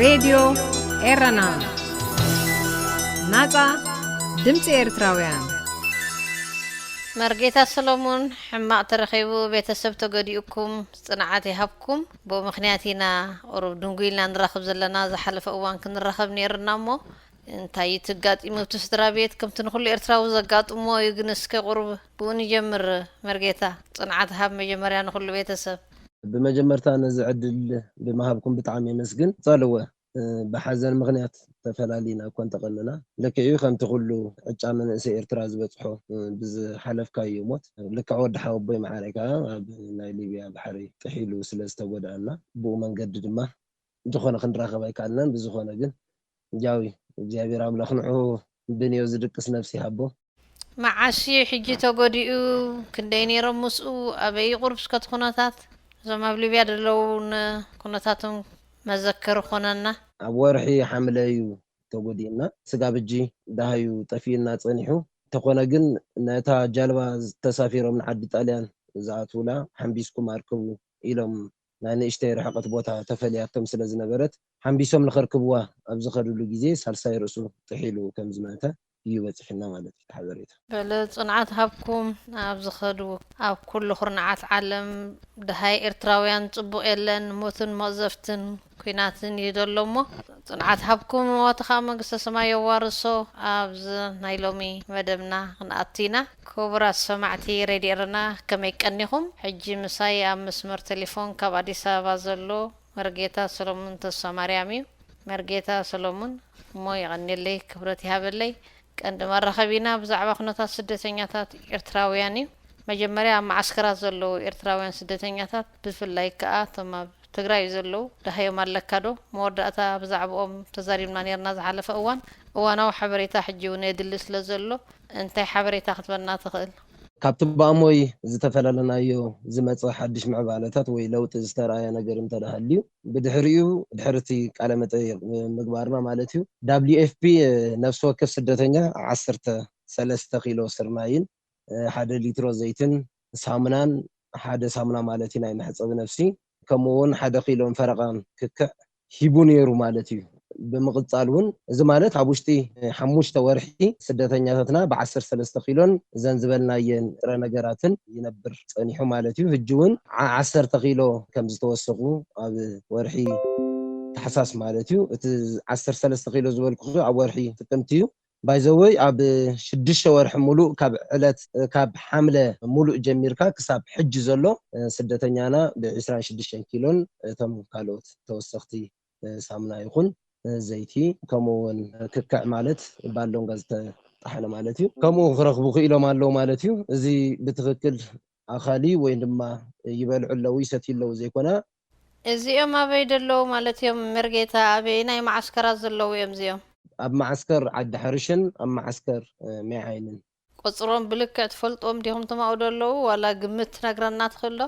ሬድዮ ኤረና፣ ናጻ ድምጺ ኤርትራውያን። መርጌታ ሰሎሙን፣ ሕማቕ ተረኺቡ ቤተሰብ ተገዲኡኩም ጽንዓት ይሃብኩም። ብኡ ምኽንያት ኢና ቁሩብ ድንጉይ ኢልና ንራኸብ ዘለና። ዝሓለፈ እዋን ክንራኸብ ነይርና እሞ እንታይ እዩ ትጋጢሙ ኣብቲ ስድራ ቤት? ከምቲ ንኹሉ ኤርትራዊ ዘጋጥሞ እዩ። ግን እስከ ቁሩብ ብኡ ንጀምር መርጌታ። ጽንዓት ሃብ መጀመርያ ንኹሉ ቤተሰብ። ብመጀመርታ ነዚ ዕድል ብምሃብኩም ብጣዕሚ የመስግን። ጸልወ፣ እ፣ ብሓዘን ምኽንያት ተፈላሊና እኳ እንተቐንና፣ ልክዕ እዩ ከምቲ ኩሉ ዕጫ መንእሰይ ኤርትራ ዝበጽሖ፣ እ፣ ብዝሓለፍካዮ ሞት፣ ልክዕ ወዲ ሓወቦይ መዓረይ ከኣ ኣብ ናይ ሊብያ ባሕሪ ጥሒሉ ስለ ዝተጎድኣና፣ ብኡ መንገዲ ድማ ዝኾነ ክንራኸብ ኣይከኣልናን። ብዝኾነ ግን ያው እግዚኣብሔር ኣምላኽ ንዑ ብንዮ ዝድቅስ ነፍሲ ይሃቦ። መዓስ እዩ ሕጂ ተጎዲኡ? ክንደይ ነይሮም ምስኡ? ኣበይ ቁሩብ እስከ እቲ ኩነታት? እዞም ኣብ ሊብያ ዘለዉ ን-፣ ኩነታቶም መዘከሪ ኮነና። ኣብ ወርሒ ሓምለ እዩ ተጎዲእና። ስጋብ ሕጂ ደሃዩ ጠፊእና ጸኒሑ። እንተኾነ ግን ነታ ጃልባ ተሳፊሮም ንዓዲ ጣልያን ዝኣትውላ ሓምቢስኩም ኣርክቡ ኢሎም ናይ ንእሽተይ ርሕቐት ቦታ ተፈልያቶም ስለ ዝነበረት፣ ሓምቢሶም ንኸርክብዋ ኣብ ዝኸድሉ ግዜ ሳልሳይ ርእሱ ጥሒሉ ከም ዝመተ እዩ በጺሑና ማለት እዩ እቲ ሓበሬታ። በለ ጽንዓት ሃብኩም ኣብ ዝኸዱ። ኣብ ኩሉ ኩርናዓት ዓለም ደሃይ ኤርትራውያን ጽቡቕ የለን፣ ሞትን መቕዘፍትን ኲናትን እዩ ዘሎ እሞ፣ ጽንዓት ሃብኩም፣ ንሞቱ ኸኣ መንግስተ ሰማይ የዋርሶ። ኣብዚ ናይ ሎሚ መደብና ክንኣቱ ኢና። ክቡራት ሰማዕቲ ሬድዮ ኤረና፣ ከመይ ቀኒኹም? ሕጂ ምሳይ ኣብ መስመር ቴሌፎን ካብ ኣዲስ ኣበባ ዘሎ መርጌታ ሰሎሙን ተስፋማርያም እዩ። መርጌታ ሰሎሙን፣ እሞ የቐንየለይ፣ ክብረት ይሃበለይ። ቀንዲ መራኸቢና ብዛዕባ ኩነታት ስደተኛታት ኤርትራውያን እዩ። መጀመርያ ኣብ መዓስከራት ዘለዉ ኤርትራውያን ስደተኛታት፣ ብፍላይ ከኣ እቶም ኣብ ትግራይ ዘለዉ፣ ደሃዮም ኣለካ ዶ? መወዳእታ ብዛዕባኦም ተዛሪብና ነይርና ዝሓለፈ እዋን። እዋናዊ ሓበሬታ ሕጂ እውን የድሊ ስለ ዘሎ፣ እንታይ ሓበሬታ ክትበና ትኽእል? ካብቲ ብኣሞይ ዝተፈላለናዮ ዝመጸ ሓድሽ ምዕባለታት ወይ ለውጢ ዝተረኣየ ነገር እንተ ደኣ ሃልዩ፣ ብድሕሪኡ፣ ድሕሪ እቲ ቃለ መጠይቕ ምግባርና ማለት እዩ፣ ዳብሊዩ ኤፍ ፒ ነፍሲ ወከፍ ስደተኛ ዓሰርተ ሰለስተ ኪሎ ስርናይን፣ ሓደ ሊትሮ ዘይትን ሳሙናን፣ ሓደ ሳሙና ማለት እዩ ናይ መሕጸቢ ነፍሲ፣ ከምኡ እውን ሓደ ኪሎን ፈረቓን ክክዕ ሂቡ ነይሩ ማለት እዩ። ብምቕጻል እውን፣ እዚ ማለት ኣብ ውሽጢ ሓሙሽተ ወርሒ ስደተኛታትና ብዓሰርተ ሰለስተ ኪሎን እዘን ዝበልናየን ጥረ ነገራትን ይነብር ጸኒሑ ማለት እዩ። ሕጂ እውን ዓ-፣ ዓሰርተ ኪሎ ከም ዝተወሰኹ ኣብ ወርሒ ታሕሳስ ማለት እዩ። እቲ ዓሰርተ ሰለስተ ኪሎ ዝበልኩ ኣብ ወርሒ ጥቅምቲ እዩ። ባይዘወይ ኣብ ሽዱሽተ ወርሒ ሙሉእ ካብ ዕለት፣ ካብ ሓምለ ሙሉእ ጀሚርካ ክሳብ ሕጂ ዘሎ፣ እ፣ ስደተኛና ብ ዕስራን ሽዱሽተን ኪሎን እቶም ካልኦት ተወሰኽቲ፣ እ፣ ሳሙና ይኹን፣ እ፣ ዘይቲ ከምኡ እውን ክክዕ ማለት ባሎንጋ ዝተጣሕነ ማለት እዩ። ከምኡ ክረኽቡ ክኢሎም ኣለዉ ማለት እዩ። እዚ ብትኽክል ኣኻሊ ወይ ድማ ይበልዑ ኣለዉ፣ ይሰትዩ ኣለዉ ዘይኮነ። እዚኦም ኣበይ ደለዉ ማለት እዮም? መርጌታ፣ ኣበይ ናይ መዓስከራት ዘለዉ እዮም እዚኦም? ኣብ መዓስከር ዓዲ ሓርሽን ኣብ መዓስከር፣ እ፣ ሜዓይንን። ቁጽሮም ብልክዕ ትፈልጥዎም ዲኹም እቶም ኣብኡ ደለዉ? ዋላ ግምት ትነግረና ትኽእል ዶ?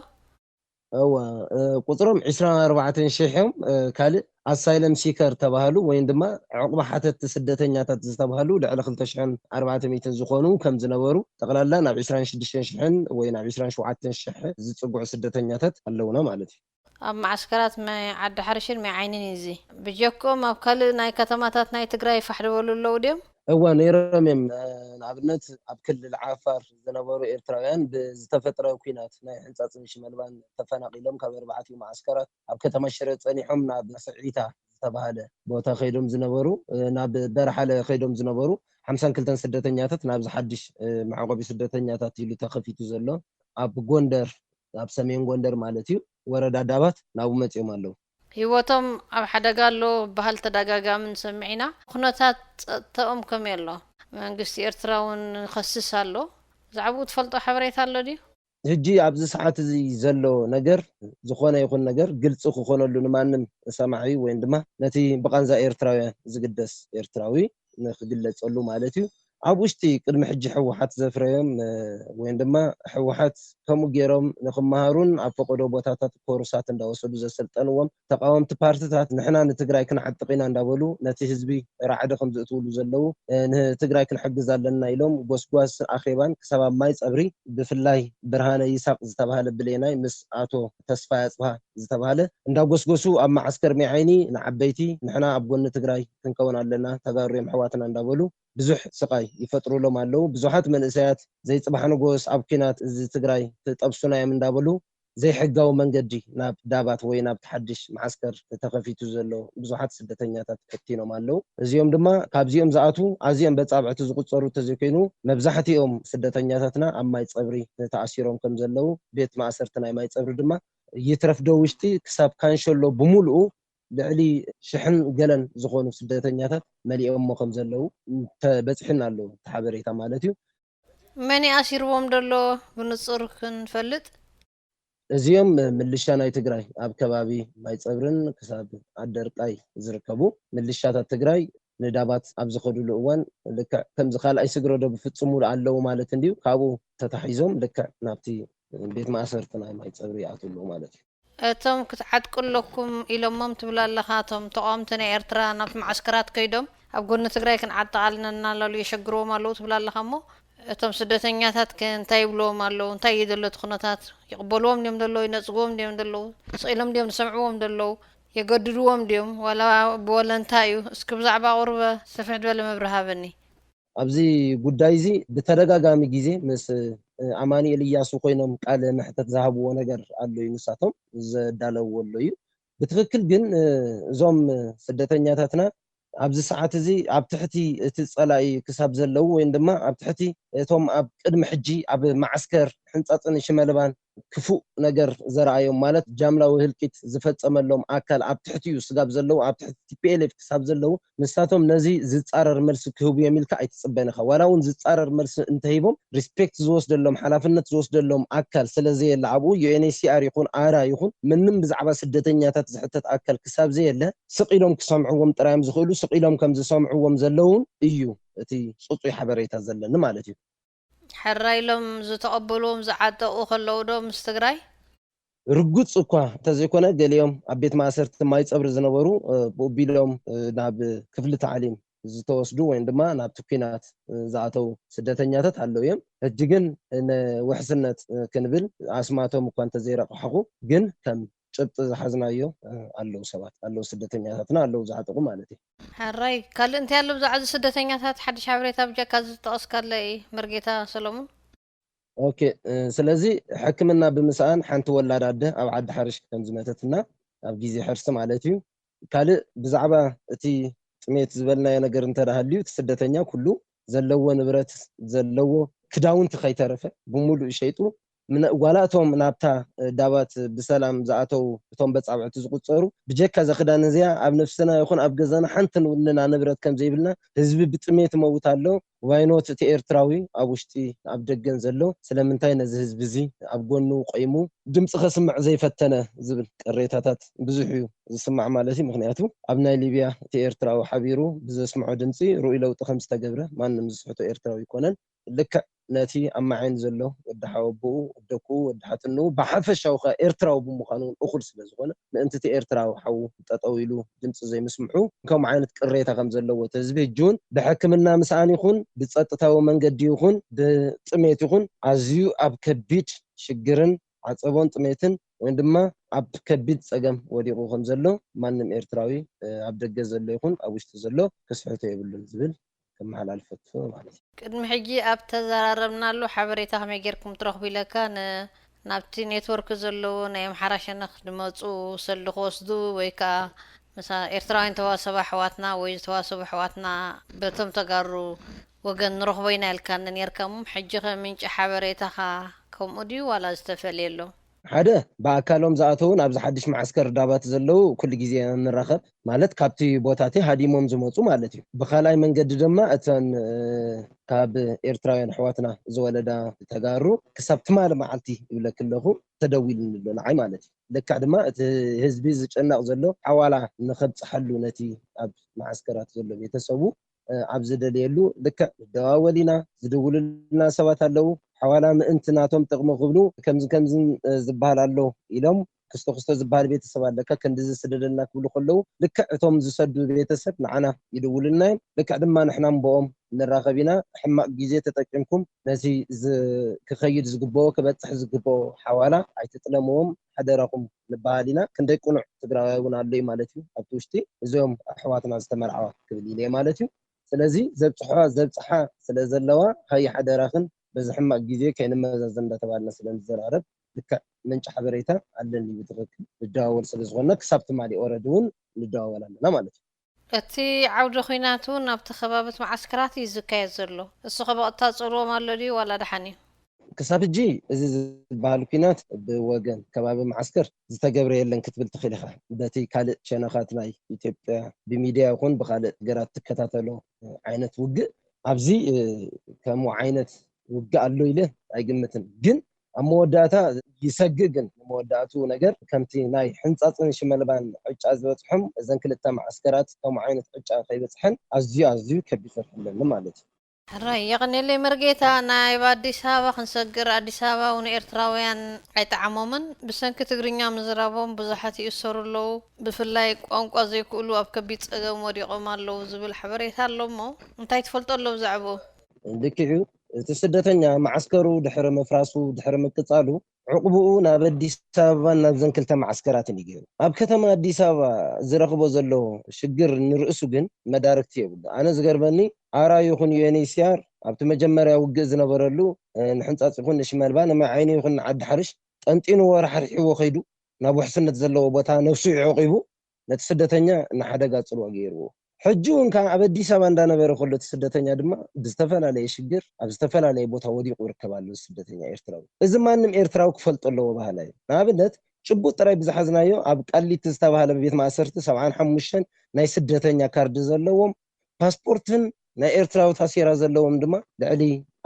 እወ፣ እ፣ ቁጽሮም ዕስራን ኣርባዕተን ሽሕ እዮም። እ፣ ካልእ ኣሳይለም ሲከር ተባሃሉ ወይም ድማ ዕቑባ ሓተትቲ ስደተኛታት ዝተባሃሉ ልዕሊ ክልተ ሽሕን ኣርባዕተ ሚእትን ዝኾኑ ከም ዝነበሩ፣ ጠቕላላ ናብ ዕስራን ሽዱሽተን ሽሕን ወይ ናብ ዕስራን ሸውዓተን ሽሕ ዝጽግዑ ስደተኛታት ኣለዉና ማለት እዩ። ኣብ መዓስከራት ማይ ዓዲ ሓርሽን ማይ ዓይንን እዩ እዚ። ብጀክኦም ኣብ ካልእ ናይ ከተማታት ናይ ትግራይ ፋሕ ዝበሉ ኣለዉ ድዮም? እወ፣ ነይሮም እዮም። እ፣ ንኣብነት ኣብ ክልል ዓፋር ዝነበሩ ኤርትራውያን ብዝተፈጥረ ኲናት ናይ ሕንጻጽን ሽመልባን ተፈናቒሎም ካብ ኣርባዕቲኡ መዓስከራት ኣብ ከተማ ሽረ ጸኒሖም ናብ ስዒታ ዝተባህለ ቦታ ከይዶም ዝነበሩ፣ እ፣ ናብ በርሓለ ከይዶም ዝነበሩ ሓምሳን ክልተን ስደተኛታት ናብዚ ሓድሽ፣ እ፣ መዕቆቢ ስደተኛታት ኢሉ ተኸፊቱ ዘሎ ኣብ ጎንደር፣ ኣብ ሰሜን ጎንደር ማለት እዩ፣ ወረዳ ዳባት ናብኡ መጺኦም ኣለዉ። ህይወቶም ኣብ ሓደጋ ኣሎ በሃል ተደጋጋሚ ንሰምዕ ኢና። ኩነታት ጸጥታኦም ከመይ ኣሎ? መንግስቲ ኤርትራ እውን ይኸስስ ኣሎ። ብዛዕባኡ ትፈልጦ ሓበሬታ ኣሎ ድዩ? ሕጂ ኣብዚ ሰዓት እዚ ዘሎ ነገር፣ ዝኾነ ይኹን ነገር ግልጺ ክኾነሉ ንማንም ሰማዒ ወይም ድማ ነቲ ብቃንዛ ኤርትራውያን ዝግደስ ኤርትራዊ ንክግለጸሉ ማለት እዩ። ኣብ ውሽጢ ቅድሚ ሕጂ ህወሓት ዘፍረዮም ወይም ድማ ህወሓት ከምኡ ገይሮም ንክመሃሩን ኣብ ፈቀዶ ቦታታት ኮርሳት እንዳወሰዱ ዘሰልጠንዎም ተቃወምቲ ፓርትታት ንሕና ንትግራይ ክንዓጥቕ ኢና እንዳበሉ ነቲ ህዝቢ ራዕዲ ከም ዝእትውሉ ዘለዉ ንትግራይ ክንሕግዝ ኣለና ኢሎም ጎስጓስ ኣኼባን ክሳብ ኣብ ማይ ፀብሪ ብፍላይ ብርሃነ ይሳቅ ዝተባሃለ ብሌናይ ምስ ኣቶ ተስፋ ያፅብሃ ዝተባሃለ እንዳጎስጎሱ ኣብ መዓስከር ሚዓይኒ ንዓበይቲ ንሕና ኣብ ጎኒ ትግራይ ክንከውን ኣለና ተጋሩ እዮም ኣሕዋትና እንዳበሉ ብዙሕ ስቃይ ይፈጥሩሎም ኣለዉ። ብዙሓት መንእሰያት ዘይፅባሕ ንጎስ ኣብ ኲናት እዚ ትግራይ ክጠብሱና እዮም እንዳበሉ ዘይሕጋዊ መንገዲ ናብ ዳባት ወይ ናብ ሓድሽ መዓስከር ተኸፊቱ ዘሎ ብዙሓት ስደተኛታት ፈቲኖም ኣለዉ። እዚኦም ድማ ካብዚኦም ዝኣትዉ ኣዝዮም በፃብዕቲ ዝቁፀሩ እንተዘይኮይኑ መብዛሕትኦም ስደተኛታትና ኣብ ማይ ፀብሪ ተኣሲሮም ከም ዘለዉ ቤት ማእሰርቲ ናይ ማይ ፀብሪ ድማ ይትረፍ ዶ ውሽጢ ክሳብ ካንሸሎ ብምሉኡ ልዕሊ ሽሕን ገለን ዝኾኑ ስደተኛታት መሊኦሞ ከም ዘለዉ ተበፂሕና ኣለዉ እቲ ሓበሬታ ማለት እዩ። መን ኣሲርዎም ደሎ ብንፁር ክንፈልጥ እዚኦም ምልሻ ናይ ትግራይ ኣብ ከባቢ ማይ ፀብርን ክሳብ ኣደርቃይ ዝርከቡ ምልሻታት ትግራይ ንዳባት ኣብ ዝኸድሉ እዋን ልክዕ ከምዚ ካልኣይ ስግረ ዶ ብፍፅሙ ኣለዉ ማለት እንድዩ ካብኡ ተታሒዞም ልክዕ ናብቲ ቤት ማእሰርቲ ናይ ማይ ፀብሪ ይኣትዉ ኣለዉ ማለት እዩ። እቶም ክትዓጥቁ ኣለኩም ኢሎሞም ትብል ኣለኻ። እቶም ተቃወምቲ ናይ ኤርትራ ናብቲ መዓስከራት ከይዶም ኣብ ጎኒ ትግራይ ክንዓጥቕ ኣለና እናበሉ የሸግርዎም ኣለዉ ትብል ኣለኻ እሞ እቶም ስደተኛታት ከ እንታይ ይብልዎም ኣለዉ? እንታይ እዩ ዘሎ እቲ ኩነታት? ይቕበልዎም ድዮም ዘለዉ? ይነጽግዎም ድዮም ዘለዉ? ስቕ ኢሎም ድዮም ዝሰምዕዎም ዘለዉ? የገድድዎም ድዮም? ዋላ ብወለንታ እዩ? እስኪ ብዛዕባ ቁርበ ሰፍሕ ዝበለ መብርሂ ሃበኒ። ኣብዚ ጉዳይ እዚ ብተደጋጋሚ ግዜ ምስ ኣማኑኤል እያሱ ኮይኖም ቃለ መሕተት ዝሃብዎ ነገር ኣሎ እዩ ንሳቶም ዘዳለውዎ ኣሎ እዩ። ብትኽክል ግን እዞም ስደተኛታትና ኣብዚ ሰዓት እዚ ኣብ ትሕቲ እቲ ፀላኢ ክሳብ ዘለዉ ወይ ድማ ኣብ ትሕቲ እቶም ኣብ ቅድሚ ሕጂ ኣብ መዓስከር ሕንፃፅን ሽመልባን ክፉእ ነገር ዘረኣዮም ማለት ጃምላዊ ህልቂት ዝፈፀመሎም ኣካል ኣብ ትሕቲኡ ስጋብ ዘለዉ ኣብ ትሕቲ ቲፒኤልኤፍ ክሳብ ዘለዉ ንሳቶም ነዚ ዝፃረር መልሲ ክህቡ እዮም ኢልካ ኣይትፅበን ኢኻ ዋላ እውን ዝፃረር መልሲ እንተሂቦም ሪስፔክት ዝወስደሎም ሓላፍነት ዝወስደሎም ኣካል ስለዘየለ ኣብኡ ዩኤንኤችሲኣር ይኹን ኣራ ይኹን ምንም ብዛዕባ ስደተኛታት ዝሕተት ኣካል ክሳብ ዘየለ ስቕ ኢሎም ክሰምዕዎም ጥራዮም ዝኽእሉ ስቕ ኢሎም ከም ዝሰምዕዎም ዘለውን እዩ እቲ ፅፁይ ሓበሬታ ዘለኒ ማለት እዩ። ሕራይ ኢሎም ዝተቐበልዎም ዝዓጠቑ ከለዉ ዶ ምስ ትግራይ? ርጉፅ እኳ እንተዘይኮነ ገሊኦም ኣብ ቤት ማእሰርቲ ማይ ፀብሪ ዝነበሩ ብኡ ቢሎም ናብ ክፍሊ ታዕሊም ዝተወስዱ ወይም ድማ ናብቲ ኲናት ዝኣተው ስደተኛታት ኣለዉ እዮም። ሕጂ ግን ንውሕስነት ክንብል ኣስማቶም እኳ እንተዘይረቕሓኹ ግን ከም ጭብጢ ዝሓዝናዮ ኣለዉ ሰባት ኣለዉ ስደተኛታትና ኣለዉ ዝዓጠቑ ማለት እዩ። ሕራይ ካልእ እንታይ ኣሎ ብዛዕባ እዚ ስደተኛታት ሓድሽ ሓበሬታ ብጀካ ዝጠቐስካለይ መርጌታ ሰለሙን? ኦኬ ስለዚ ሕክምና ብምስኣን ሓንቲ ወላድ ኣደ ኣብ ዓዲ ሓርሽ ከም ዝመተትና ኣብ ግዜ ሕርሲ ማለት እዩ ካልእ ብዛዕባ እቲ ጥሜት ዝበልናዮ ነገር እንተዳሃልዩ እቲ ስደተኛ ኩሉ ዘለዎ ንብረት ዘለዎ ክዳውንቲ ከይተረፈ ብምሉእ ሸይጡ ዋላ እቶም ናብታ ዳባት ብሰላም ዝኣተው እቶም በፃብዕቲ ዝቁፀሩ ብጀካ ዘክዳን እዚኣ ኣብ ነፍስና ይኹን ኣብ ገዛና ሓንቲ ንውንና ንብረት ከም ዘይብልና ህዝቢ ብጥሜት መውት ኣሎ ዋይኖት እቲ ኤርትራዊ ኣብ ውሽጢ ኣብ ደገን ዘሎ ስለምንታይ ነዚ ህዝቢ እዚ ኣብ ጎኑ ቆይሙ ድምፂ ከስምዕ ዘይፈተነ ዝብል ቅሬታታት ብዙሕ እዩ ዝስማዕ ማለት እዩ ምክንያቱ ኣብ ናይ ሊብያ እቲ ኤርትራዊ ሓቢሩ ብዘስምዖ ድምፂ ርኡይ ለውጢ ከም ዝተገብረ ማንም ዝስሕቶ ኤርትራዊ ይኮነን ልክዕ ነቲ ኣብ ማዓይን ዘሎ ወዲ ሓወቦኡ ወዲ ደቁ ወዲ ሓትንኡ ብሓፈሻዊ ከኣ ኤርትራዊ ብምዃኑ እውን እኹል ስለ ዝኾነ ምእንቲ እቲ ኤርትራዊ ሓዉ ጠጠው ኢሉ ድምፂ ዘይምስምዑ ከምኡ ዓይነት ቅሬታ ከም ዘለዎ እቲ ህዝቢ ሕጂ እውን ብሕክምና ምስኣን ይኹን ብፀጥታዊ መንገዲ ይኹን ብጥሜት ይኹን ኣዝዩ ኣብ ከቢድ ሽግርን ዓፀቦን ጥሜትን ወይ ድማ ኣብ ከቢድ ፀገም ወዲቑ ከም ዘሎ ማንም ኤርትራዊ ኣብ ደገ ዘሎ ይኹን ኣብ ውሽጢ ዘሎ ክስሕቶ የብሉን ዝብል ከመሓላልፈቱ ማለት እዩ። ቅድሚ ሕጂ ኣብ ተዘራረብናሉ ሓበሬታ ከመይ ጌርኩም ትረኽቡ ኢለካ ናብቲ ኔትወርክ ዘለዉ ናይ ኣምሓራ ሸነኽ ዝመፁ ሰልዲ ክወስዱ ወይ ከዓ ምስ ኤርትራውያን ተዋሰባ ኣሕዋትና ወይ ዝተዋሰቡ ኣሕዋትና በቶም ተጋሩ ወገን ንረኽቦ ኢና ኢልካኒ ኔርካ እሞ ሕጂ ከ ምንጪ ሓበሬታኻ ከምኡ ድዩ ዋላ ዝተፈልየ ኣሎ? ሓደ ብኣካሎም ዝኣተውን ኣብዚ ሓድሽ መዓስከር ዳባት ዘለዉ ኩሉ ግዜ ንራኸብ ማለት ካብቲ ቦታቲ ሃዲሞም ዝመፁ ማለት እዩ። ብካልኣይ መንገዲ ድማ እተን ካብ ኤርትራውያን ኣሕዋትና ዝወለዳ ተጋሩ ክሳብ ትማሊ መዓልቲ ይብለኪ ኣለኹ ተደዊሉኒ ኣሎ ንዓይ ማለት እዩ። ልክዕ ድማ እቲ ህዝቢ ዝጨነቕ ዘሎ ሓዋላ ንኸብፅሓሉ ነቲ ኣብ መዓስከራት ዘሎ ቤተሰቡ ኣብ ዝደልየሉ ልክዕ ንደዋወል ኢና። ዝድውሉልና ሰባት ኣለዉ። ሓዋላ ምእንቲ ናቶም ጥቕሚ ክብሉ ከምዚ ከምዚ ዝበሃል ኣሎ ኢሎም ክስቶ ክስቶ ዝበሃል ቤተሰብ ኣለካ፣ ክንዲ ዝስደደልና ክብሉ ከለዉ ልክዕ እቶም ዝሰዱ ቤተሰብ ንዓና ይድውሉልና እዮም። ልክዕ ድማ ንሕና እምብኦም ንራኸብ ኢና። ሕማቕ ግዜ ተጠቂምኩም ነቲ ክኸይድ ዝግብኦ ክበፅሕ ዝግብኦ ሓዋላ ኣይትጥለምዎም ሓደራኹም ንበሃል ኢና። ክንደይ ቅኑዕ ትግራዋይ እውን ኣሎ እዩ ማለት እዩ ኣብቲ ውሽጢ እዚኦም ኣሕዋትና ዝተመርዓዋ ክብል ኢለ ማለት እዩ። ስለዚ ዘብፅሖ ዘብፅሓ ስለ ዘለዋ ሃይ ሓደራኽን በዚ ሕማቕ ግዜ ከይንመዛዘን እንዳተባልና ስለ ንዘራረብ ልክዕ ምንጪ ሓበሬታ ኣለኒ ብትኽክል ንደዋወል ስለ ዝኾንና ክሳብ ትማሊ ኦረዲ እውን ንደዋወል ኣለና ማለት እዩ። እቲ ዓውደ ኹናት እውን ኣብቲ ከባብት መዓስከራት እዩ ዝካየድ ዘሎ። እሱ ከ ብቐጥታ ጸልዎም ኣሎ ድዩ ዋላ ደሓን እዩ? ክሳብ ሕጂ እዚ ዝበሃል ኲናት ብወገን ከባቢ መዓስከር ዝተገብረ የለን ክትብል ትኽእል ኢኻ። በቲ ካልእ ቸነኻት ናይ ኢትዮጵያ ብሚድያ ይኹን ብኻልእ ነገራት ትከታተሎ ዓይነት ውግእ ኣብዚ ከምኡ ዓይነት ውግእ ኣሎ ኢለ ኣይግምትን። ግን ኣብ መወዳእታ ይሰግእ ግን ንመወዳእቱ ነገር ከምቲ ናይ ሕንጻጽን ሽመልባን ዕጫ ዝበጽሖም እዘን ክልተ መዓስከራት ከምኡ ዓይነት ዕጫ ከይበጽሐን ኣዝዩ ኣዝዩ ከቢድ ስራሕ ኣለኒ ማለት እዩ። ሕራይ የቐኔለይ መርጌታ። ናይ ኣዲስ ኣበባ ክንሰግር ኣዲስ ኣበባ እውን ኤርትራውያን ኣይጠዓሞምን። ብሰንኪ ትግርኛ ምዝራቦም ብዙሓት ይእሰሩ ኣለዉ። ብፍላይ ቋንቋ ዘይክእሉ ኣብ ከቢድ ጸገም ወዲቖም ኣለዉ ዝብል ሓበሬታ ኣሎ እሞ እንታይ ትፈልጦ ኣሎ ብዛዕባኡ? ልክዕ እዩ። እቲ ስደተኛ መዓስከሩ ድሕሪ ምፍራሱ ድሕሪ ምቅጻሉ ዕቑብኡ ናብ ኣዲስ ኣበባን ናብዘን ክልተ መዓስከራትን እዩ ገይሩ። ኣብ ከተማ ኣዲስ ኣበባ ዝረኽቦ ዘሎ ሽግር ንርእሱ ግን መዳርግቲ የብሉ። ኣነ ዝገርመኒ ኣራ ይኹን ዩኤንኤችሲኣር ኣብቲ መጀመርያ ውግእ ዝነበረሉ ንሕንጻጽ ይኹን ንሽመልባ ንማይ ዓይኒ ይኹን ንዓዲ ሓርሽ ጠንጢንዎ ራሕሪሕዎ ከይዱ ናብ ውሕስነት ዘለዎ ቦታ ነብሱ ይዕቂቡ ነቲ ስደተኛ ንሓደጋ ጽልዋ ገይርዎ። ሕጂ እውን ከዓ ኣብ ኣዲስ ኣበባ እንዳነበረ ከሎ እቲ ስደተኛ ድማ ብዝተፈላለየ ሽግር ኣብ ዝተፈላለየ ቦታ ወዲቑ ይርከብ ኣሎ። ስደተኛ ኤርትራዊ እዚ ማንም ኤርትራዊ ክፈልጦ ኣለዎ ባህላ እዩ። ንኣብነት ጭቡጥ ጥራይ ብዝሓዝናዮ ኣብ ቃሊቲ ዝተባሃለ ቤት ማእሰርቲ ሰብዓን ሓሙሽተን ናይ ስደተኛ ካርዲ ዘለዎም ፓስፖርትን ናይ ኤርትራዊ ታሴራ ዘለዎም ድማ ልዕሊ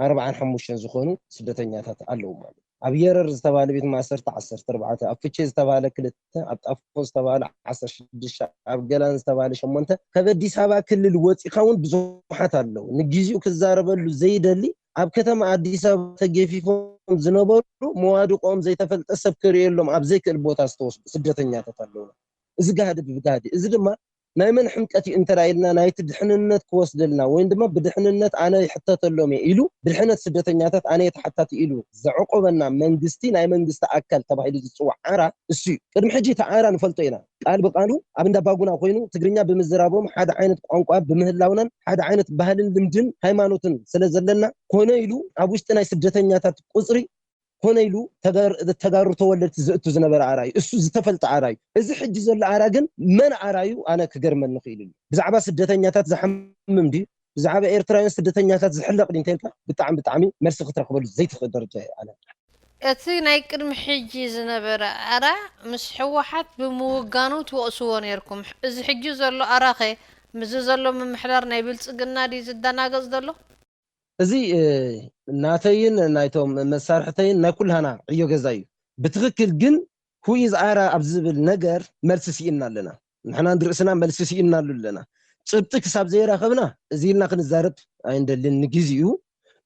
ኣርብዓን ሓሙሽተን ዝኾኑ ስደተኛታት ኣለዉ ማለት ኣብ የረር ዝተባለ ቤት ማእሰርቲ ዓሰርተ ኣርባዕተ ኣብ ፍቼ ዝተባለ ክልተ ኣብ ጣፎ ዝተባለ ዓሰርተ ሽዱሽተ ኣብ ገላን ዝተባለ ሸሞንተ ካብ ኣዲስ ኣበባ ክልል ወፂኻ እውን ብዙሓት ኣለዉ ንግዚኡ ክዛረበሉ ዘይደሊ ኣብ ከተማ ኣዲስ ኣበባ ተገፊፎም ዝነበሩ መዋድቆም ዘይተፈልጠ ሰብ ክርእየሎም ኣብ ዘይክእል ቦታ ዝተወስዱ ስደተኛታት ኣለዉ እዚ ጋህዲ ብጋህዲ እዚ ድማ ናይ መን ሕምቀት እዩ እንተ ኢልና ናይቲ ድሕንነት ክወስደልና ወይም ድማ ብድሕንነት ኣነ ይሕተተሎም እየ ኢሉ ብድሕነት ስደተኛታት ኣነ እየ ተሓታቲ ኢሉ ዘዕቆበና መንግስቲ ናይ መንግስቲ ኣካል ተባሂሉ ዝፅዋዕ ዓራ እሱ እዩ። ቅድሚ ሕጂ እቲ ዓራ ንፈልጦ ኢና። ቃል ብቃሉ ኣብ እንዳባጉና ኮይኑ ትግርኛ ብምዝራቦም ሓደ ዓይነት ቋንቋ ብምህላውናን ሓደ ዓይነት ባህልን ልምድን ሃይማኖትን ስለ ዘለና ኮነ ኢሉ ኣብ ውሽጢ ናይ ስደተኛታት ቁፅሪ ኮነ ኢሉ ተጋሩ ተወለድቲ ዘእቱ ዝነበረ ኣራዩ እሱ ዝተፈልጠ ኣራዩ እዚ ሕጂ ዘሎ ኣራ ግን መን ኣራዩ ኣነ ክገርመኒ ክኢሉ ብዛዕባ ስደተኛታት ዝሓምም ድዩ ብዛዕባ ኤርትራውያን ስደተኛታት ዝሕለቕ ድዩ እንተልካ ብጣዕሚ ብጣዕሚ መልሲ ክትረክበሉ ዘይትኽእል ደረጃ ኣነ እቲ ናይ ቅድሚ ሕጂ ዝነበረ ኣራ ምስ ሕወሓት ብምውጋኑ ትወቕስዎ ነርኩም እዚ ሕጂ ዘሎ ኣራኸ ምዚ ዘሎ ምምሕዳር ናይ ብልፅግና ድዩ ዝደናገፅ ዘሎ እዚ ናተይን ናይቶም መሳርሕተይን ናይ ኩልሃና ዕዮ ገዛ እዩ። ብትኽክል ግን who is ኣራ ኣብ ዝብል ነገር መልሲ ስኢንና ኣለና። ንሕና ንርእስና መልሲ ስኢንናሉ ኣለና። ጭብጢ ክሳብ ዘይረኸብና እዚ ኢልና ክንዛረብ ኣይንደልን። ንግዚኡ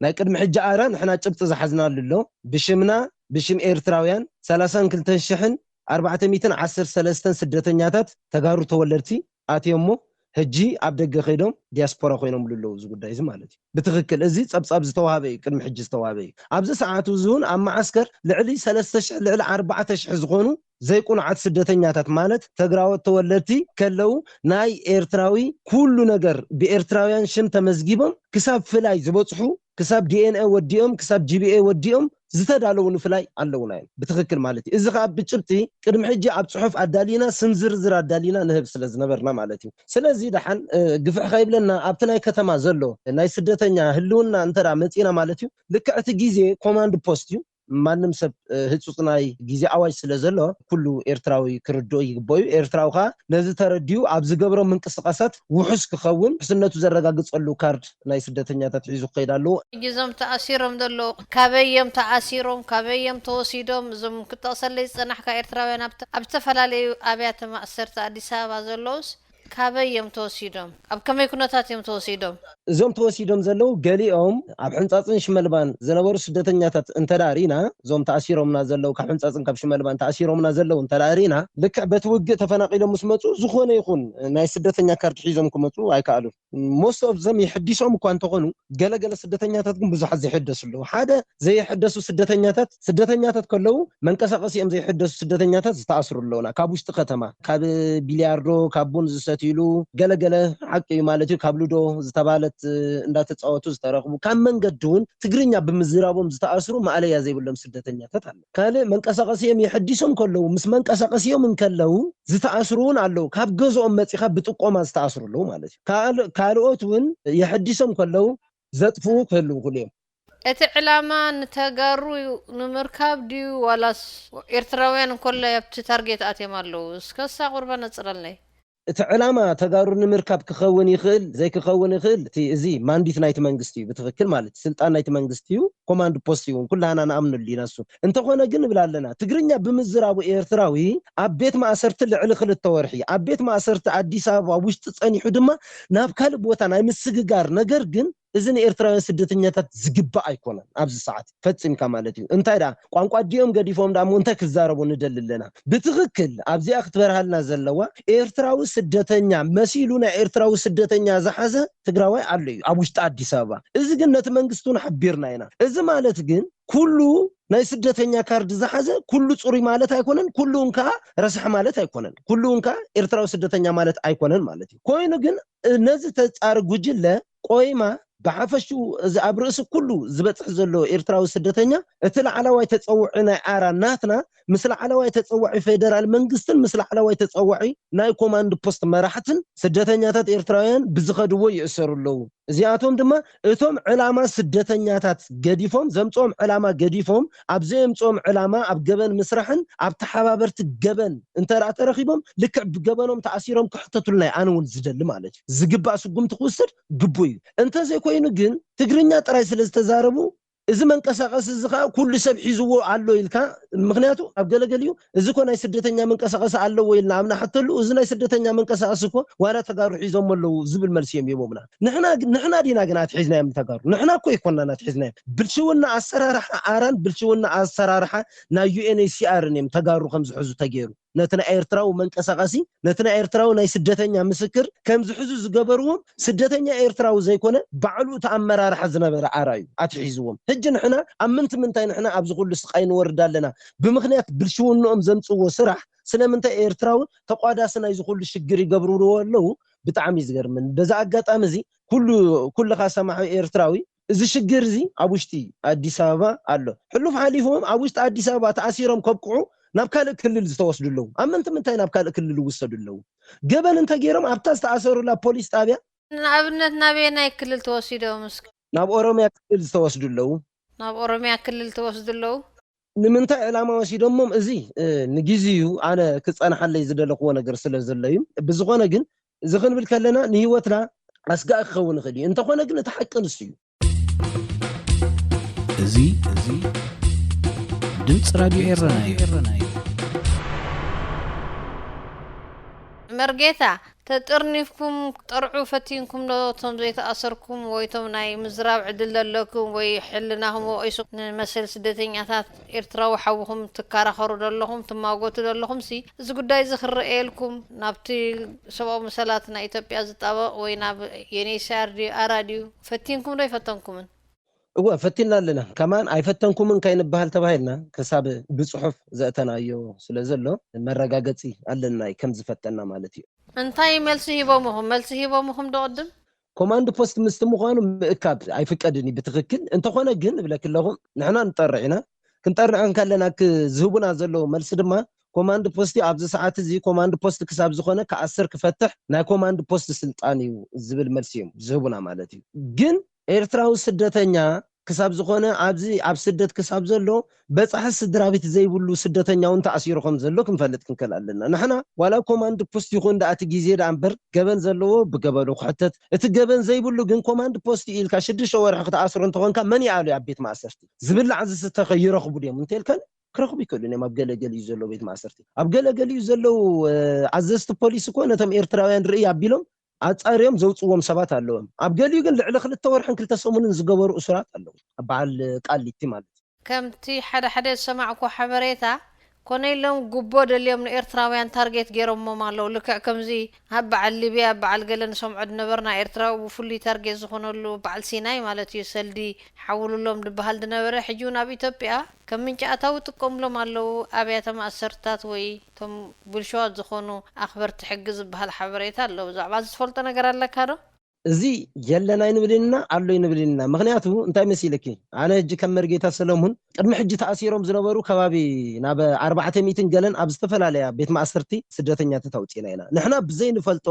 ናይ ቅድሚ ሕጂ ኣራ ንሕና ጭብጢ ዝሓዝናሉ ኣሎ። ብሽምና ብሽም ኤርትራውያን ሰላሳን ክልተን ሽሕን ኣርባዕተ ሚእትን ዓሰርተ ሰለስተን ስደተኛታት ተጋሩ ተወለድቲ ኣትዮም እሞ ሕጂ ኣብ ደገ ከይዶም ዲያስፖራ ኮይኖምሉ ኣለዉ እዚ ጉዳይ እዚ ማለት እዩ። ብትኽክል እዚ ጸብጻብ ዝተዋህበ እዩ፣ ቅድሚ ሕጂ ዝተዋህበ እዩ። ኣብዚ ሰዓት እዚ እውን ኣብ መዓስከር ልዕሊ ሰለስተ ሽሕ ልዕሊ ኣርባዕተ ሽሕ ዝኾኑ ዘይቁኑዓት ስደተኛታት ማለት ተግራዎት ተወለድቲ ከለዉ ናይ ኤርትራዊ ኩሉ ነገር ብኤርትራውያን ሽም ተመዝጊቦም ክሳብ ፍላይ ዝበጽሑ ክሳብ ዲኤንኤ ወዲኦም ክሳብ ጂቢኤ ወዲኦም ዝተዳለዉ ንፍላይ ኣለዉና እዮም ብትኽክል ማለት እዩ። እዚ ከዓ ብጭብጢ ቅድሚ ሕጂ ኣብ ፅሑፍ ኣዳሊና ስም ዝርዝር ኣዳሊና ንህብ ስለ ዝነበርና ማለት እዩ። ስለዚ ደሓን ግፍሕ ከይብለና ኣብቲ ናይ ከተማ ዘሎ ናይ ስደተኛ ህልውና እንተ መፂና ማለት እዩ ልክዕ እቲ ግዜ ኮማንድ ፖስት እዩ። ማንም ሰብ ህፁፅ ናይ ግዜ ኣዋጅ ስለ ዘሎ ኩሉ ኤርትራዊ ክርድኦ ይግበዩ። ኤርትራዊ ከዓ ነዚ ተረዲኡ ኣብ ዝገብሮ ምንቅስቃሳት ውሑስ ክኸውን ውሕስነቱ ዘረጋግፀሉ ካርድ ናይ ስደተኛታት ሒዙ ክኸይድ ኣለዎ። ሕጂ እዞም ተኣሲሮም ዘለዉ ካበይ እዮም ተኣሲሮም? ካበይ እዮም ተወሲዶም? እዞም ክጠቕሰለይ ዝጸናሕካ ኤርትራውያን ኣብ ኣብ ዝተፈላለዩ ኣብያተ ማእሰርቲ ኣዲስ ኣበባ ዘለዉስ ካበይ እዮም ተወሲዶም? ኣብ ከመይ ኩነታት እዮም ተወሲዶም? እዞም ተወሲዶም ዘለዉ ገሊኦም ኣብ ሕንጻጽን ሽመልባን ዝነበሩ ስደተኛታት እንተዳ ርኢና፣ እዞም ተኣሲሮምና ዘለዉ ካብ ሕንጻጽን ካብ ሽመልባን ተኣሲሮምና ዘለዉ እንተዳ ርኢና፣ ልክዕ በቲ ውግእ ተፈናቒሎም ምስ መጹ ዝኾነ ይኹን ናይ ስደተኛ ካርድ ሒዞም ክመጹ ኣይከኣሉን። Most of them የሕዲሶም እኳ እንተኾኑ፣ ገለገለ ስደተኛታት ግን ብዙሓት ዘይሕደሱ ኣለዉ። ሓደ ዘይሕደሱ ስደተኛታት፣ ስደተኛታት ከለዉ መንቀሳቐሲኦም ዘይሕደሱ ስደተኛታት ዝተኣስሩ ኣለዉና። ካብ ውሽጢ ከተማ፣ ካብ ቢልያርዶ፣ ካብ ቡን ዝሰትይሉ፣ ገለገለ ሓቂ እዩ ማለት እዩ፣ ካብ ሉዶ ዝተባለት እንዳተፃወቱ ዝተረኽቡ፣ ካብ መንገዲ እውን ትግርኛ ብምዝራቦም ዝተኣስሩ ማእለያ ዘይብሎም ስደተኛታት ኣለዉ። ካልእ መንቀሳቐሲኦም የሕዲሶም ከለዉ፣ ምስ መንቀሳቐሲኦም እንከለዉ ዝተኣስሩ እውን ኣለዉ። ካብ ገዝኦም መፂኻ ብጥቆማ ዝተኣስሩ ኣለዉ ማለት እዩ። ካልኦት እውን የሕዲሶም ከለዉ ዘጥፍኡ ክህልዉ ክእሉ እዮም። እቲ ዕላማ ንተጋሩ ንምርካብ ድዩ ዋላስ ኤርትራውያን እንኮላይ ኣብቲ ታርጌት ኣትዮም ኣለዉ? እስከ እሳ ቁርባ ነጽረልናይ። እቲ ዕላማ ተጋሩ ንምርካብ ክኸውን ይኽእል ዘይክኸውን ይኽእል እቲ እዚ ማንዲት ናይቲ መንግስቲ እዩ ብትኽክል ማለት እዩ። ስልጣን ናይቲ መንግስቲ እዩ። ኮማንድ ፖስት እውን ኩላህና ንኣምነሉ ኢና እሱ። እንተኾነ ግን ንብል ኣለና ትግርኛ ብምዝራቡ ኤርትራዊ ኣብ ቤት ማእሰርቲ ልዕሊ ክልተ ወርሒ ኣብ ቤት ማእሰርቲ ኣዲስ ኣበባ ውሽጢ ጸኒሑ ድማ ናብ ካልእ ቦታ ናይ ምስግጋር ነገር ግን እዚ ንኤርትራውያን ስደተኛታት ዝግባእ ኣይኮነን። ኣብዚ ሰዓት ፈጺምካ ማለት እዩ። እንታይ ደኣ ቋንቋ ኣዲኦም ገዲፎም ደኣ እሞ እንታይ ክዛረቡ ንደሊ ኣለና? ብትኽክል ኣብዚኣ ክትበርሃልና ዘለዋ ኤርትራዊ ስደተኛ መሲሉ ናይ ኤርትራዊ ስደተኛ ዝሓዘ ትግራዋይ ኣሎ እዩ ኣብ ውሽጢ ኣዲስ ኣበባ። እዚ ግን ነቲ መንግስቲ እውን ሓቢርና ኢና። እዚ ማለት ግን ኩሉ ናይ ስደተኛ ካርድ ዝሓዘ ኩሉ ፅሩይ ማለት ኣይኮነን፣ ኩሉ እውን ከዓ ረሳሕ ማለት ኣይኮነን፣ ኩሉ እውን ከዓ ኤርትራዊ ስደተኛ ማለት ኣይኮነን ማለት እዩ። ኮይኑ ግን ነዚ ተፃሪ ጉጅለ ቆይማ ብሓፈሽኡ እዚ ኣብ ርእሲ ኩሉ ዝበፅሕ ዘሎ ኤርትራዊ ስደተኛ እቲ ላዕለዋይ ተፀውዒ ናይ ኣራ ናትና ምስ ላዕለዋይ ተፀዋዒ ፌደራል መንግስትን ምስ ላዕለዋይ ተፀዋዒ ናይ ኮማንድ ፖስት መራሕትን ስደተኛታት ኤርትራውያን ብዝኸድዎ ይእሰሩ ኣለዉ። እዚኣቶም ድማ እቶም ዕላማ ስደተኛታት ገዲፎም ዘምፅኦም ዕላማ ገዲፎም ኣብ ዘየምፅኦም ዕላማ ኣብ ገበን ምስራሕን ኣብ ተሓባበርቲ ገበን እንተ ተረኺቦም ልክዕ ብገበኖም ተኣሲሮም ክሕተቱልና እዩ ኣነ እውን ዝደሊ ማለት እዩ። ዝግባእ ስጉምቲ ክውሰድ ግቡ እዩ። እንተዘይኮይኑ ግን ትግርኛ ጥራይ ስለ ዝተዛረቡ እዚ መንቀሳቐሲ እዚ ከዓ ኩሉ ሰብ ሒዝዎ ኣሎ ኢልካ ምክንያቱ ኣብ ገለገሊኡ እዚ ኮ ናይ ስደተኛ መንቀሳቐሲ ኣለዎ ኢልና ኣብ ንሓተሉ እዚ ናይ ስደተኛ መንቀሳቐሲ እኮ ዋላ ተጋሩ ሒዞሞ ኣለዉ ዝብል መልሲ እዮም ሂቦምና። ንሕና ዲና ግን ኣትሒዝናዮም ንተጋሩ? ንሕና እኮ ኣይኮናን ኣትሒዝናዮም። ብልሽውና ኣሰራርሓ ኣራን ብልሽውና ኣሰራርሓ ናይ ዩኤንኤችሲኣርን እዮም ተጋሩ ከም ዝሕዙ ተገይሩ። ነቲ ናይ ኤርትራዊ መንቀሳቐሲ ነቲ ናይ ኤርትራዊ ናይ ስደተኛ ምስክር ከም ዝሕዙ ዝገበርዎም ስደተኛ ኤርትራዊ ዘይኮነ ባዕሉ እቲ ኣመራርሓ ዝነበረ ኣራ እዩ ኣትሒዝዎም። ሕጂ ንሕና ኣብ ምንቲ ምንታይ ንሕና ኣብዚ ኩሉ ስቃይ ንወርድ ኣለና? ብምኽንያት ብልሽውንኦም ዘምፅዎ ስራሕ ስለምንታይ ኤርትራዊ ተቋዳሲ ናይዚ ኩሉ ሽግር ይገብርዎ ኣለዉ? ብጣዕሚ እዩ ዝገርመኒ። በዚ ኣጋጣሚ እዚ ኩሉ ኩልኻ ሰማዒ ኤርትራዊ እዚ ሽግር እዚ ኣብ ውሽጢ ኣዲስ ኣበባ ኣሎ። ሕሉፍ ሓሊፉ እውን ኣብ ውሽጢ ኣዲስ ኣበባ ተኣሲሮም ከብቅዑ ናብ ካልእ ክልል ዝተወስዱ ኣለዉ። ኣብ ምንቲ ምንታይ ናብ ካልእ ክልል ይውሰዱ ኣለዉ? ገበን እንተገይሮም ኣብታ ዝተኣሰሩላ ፖሊስ ጣብያ ንኣብነት ናበየናይ ክልል ተወሲዶም እስከ? ናብ ኦሮምያ ክልል ዝተወስዱ ኣለዉ። ናብ ኦሮምያ ክልል ተወስዱ ኣለዉ። ንምንታይ ዕላማ ወሲዶሞም እዚ ንግዜኡ ኣነ ክጸንሓለይ ዝደለኽዎ ነገር ስለ ዘሎ እዩ። ብዝኾነ ግን እዚ ክንብል ከለና ንህይወትና ኣስጋኢ ክኸውን ይኽእል እዩ። እንተኾነ ግን እቲ ሓቂ ንሱ እዩ። እዚ እዚ ድምፂ ራድዮ ኤረና እዩ። መርጌታ ተጠርኒፍኩም ክትጠርዑ ፈቲንኩም ዶ? እቶም ዘይተኣሰርኩም ወይ እቶም ናይ ምዝራብ ዕድል ዘለኩም ወይ ሕልናኹም ወቒሱ ንመሰል ስደተኛታት ኤርትራዊ ሓውኹም ትከራኸሩ ዘለኹም ትማጎቱ ዘለኹም ሲ እዚ ጉዳይ እዚ ክረኣየልኩም ናብቲ ሰብኣዊ መሰላት ናይ ኢትዮጵያ ዝጣበቕ ወይ ናብ ዩኤንኤችሲኣር ድዩ ኣራ ድዩ ፈቲንኩም ዶ ኣይፈተንኩምን? እወ ፈቲንና ኣለና። ከማን ኣይፈተንኩምን ከይንበሃል ተባሂልና ክሳብ ብጽሑፍ ዘእተናዮ ስለ ዘሎ መረጋገጺ ኣለና ከም ዝፈተና ማለት እዩ። እንታይ መልሲ ሂቦምኹም? መልሲ ሂቦምኹም ዶ ቅድም? ኮማንድ ፖስት ምስቲ ምዃኑ ምእካብ ኣይፍቀድን እዩ ብትኽክል። እንተኾነ ግን እብለኪ ኣለኹ ንሕና ንጠርዕ ኢና። ክንጠርዕ እንከለና ዝህቡና ዘለዉ መልሲ ድማ ኮማንድ ፖስቲ ኣብዚ ሰዓት እዚ ኮማንድ ፖስት ክሳብ ዝኾነ ክኣስር ክፈትሕ ናይ ኮማንድ ፖስት ስልጣን እዩ ዝብል መልሲ እዮም ዝህቡና ማለት እዩ። ግን ኤርትራዊ ስደተኛ ክሳብ ዝኾነ ኣብዚ ኣብ ስደት ክሳብ ዘሎ በጻሒ ስድራ ቤት ዘይብሉ ስደተኛ እውን ተኣሲሩ ከም ዘሎ ክንፈልጥ ክንክእል ኣለና። ንሕና ዋላ ኮማንድ ፖስት ይኹን ደኣ እቲ ግዜ ደኣ እምበር ገበን ዘለዎ ብገበኑ ክሕተት፣ እቲ ገበን ዘይብሉ ግን ኮማንድ ፖስት ኢልካ ሽዱሽተ ወርሒ ክትኣስሮ እንተኾንካ መን ይኣሉ ኣብ ቤት ማእሰርቲ? ዝብላዕ ዝስተኸ ይረኽቡ ድዮም እንተልካን ክረኽቡ ይክእሉ እዮም። ኣብ ገለገሊኡ ዘለዉ ቤት ማእሰርቲ፣ ኣብ ገለገሊኡ ዘለዉ ኣዘዝቲ ፖሊስ እኮ ነቶም ኤርትራውያን ርእይ ኣቢሎም ኣጻርዮም ዘውፅዎም ሰባት ኣለዎም። ኣብ ገሊኡ ግን ልዕሊ ክልተ ወርሕን ክልተ ሰሙንን ዝገበሩ እሱራት ኣለዉ። ኣብ በዓል ቃሊቲ ማለት እዩ። ከምቲ ሓደ ሓደ ዝሰማዕኩ ሓበሬታ፣ ኮነ ኢሎም ጉቦ ደልዮም ንኤርትራውያን ታርጌት ገይሮሞም ኣለዉ። ልክዕ ከምዚ ኣብ በዓል ሊብያ፣ ኣብ በዓል ገለ ንሰምዖ ዝነበርና፣ ኤርትራዊ ብፍሉይ ታርጌት ዝኾነሉ በዓል ሲናይ ማለት እዩ፣ ሰልዲ ሓውልሎም ዝበሃል ዝነበረ፣ ሕጂ እውን ኣብ ኢትዮጵያ ከም ምንጪ ኣታዊ ይጥቀምሎም ኣለዉ ኣብያተ ማእሰርታት ወይ እቶም ብልሽዋት ዝኾኑ ኣኽበርቲ ሕጊ ዝበሃል ሓበሬታ ኣሎ። ብዛዕባ እዚ ትፈልጦ ነገር ኣለካ ዶ? እዚ የለን ኣይንብልን ኢና፣ ኣሎ ኣይንብልን ኢና። ምኽንያቱ እንታይ መሲልኪ፣ ኣነ ሕጂ ከም መርጌታ ሰለሙን ቅድሚ ሕጂ ተኣሲሮም ዝነበሩ ከባቢ ናብ ኣርባዕተ ሚእትን ገለን ኣብ ዝተፈላለያ ቤት ማእሰርቲ ስደተኛታት ኣውፂእና ኢና። ንሕና ብዘይ ንፈልጦ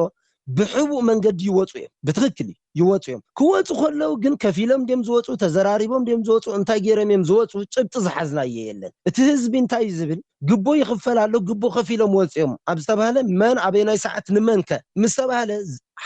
ብሕቡእ መንገዲ ይወፁ እዮም። ብትኽክል እዩ፣ ይወፁ እዮም። ክወፁ ከለዉ ግን ከፊሎም ድዮም ዝወፁ፣ ተዘራሪቦም ድዮም ዝወፁ፣ እንታይ ገይሮም እዮም ዝወፁ፣ ጭብጢ ዝሓዝናዮ የለን። እቲ ህዝቢ እንታይ እዩ ዝብል፣ ግቦ ይኽፈል ኣሎ፣ ግቦ ከፊሎም ወፂኦም ኣብ ዝተባህለ፣ መን ኣበየናይ ሰዓት ንመንከ ምስ ተባህለ፣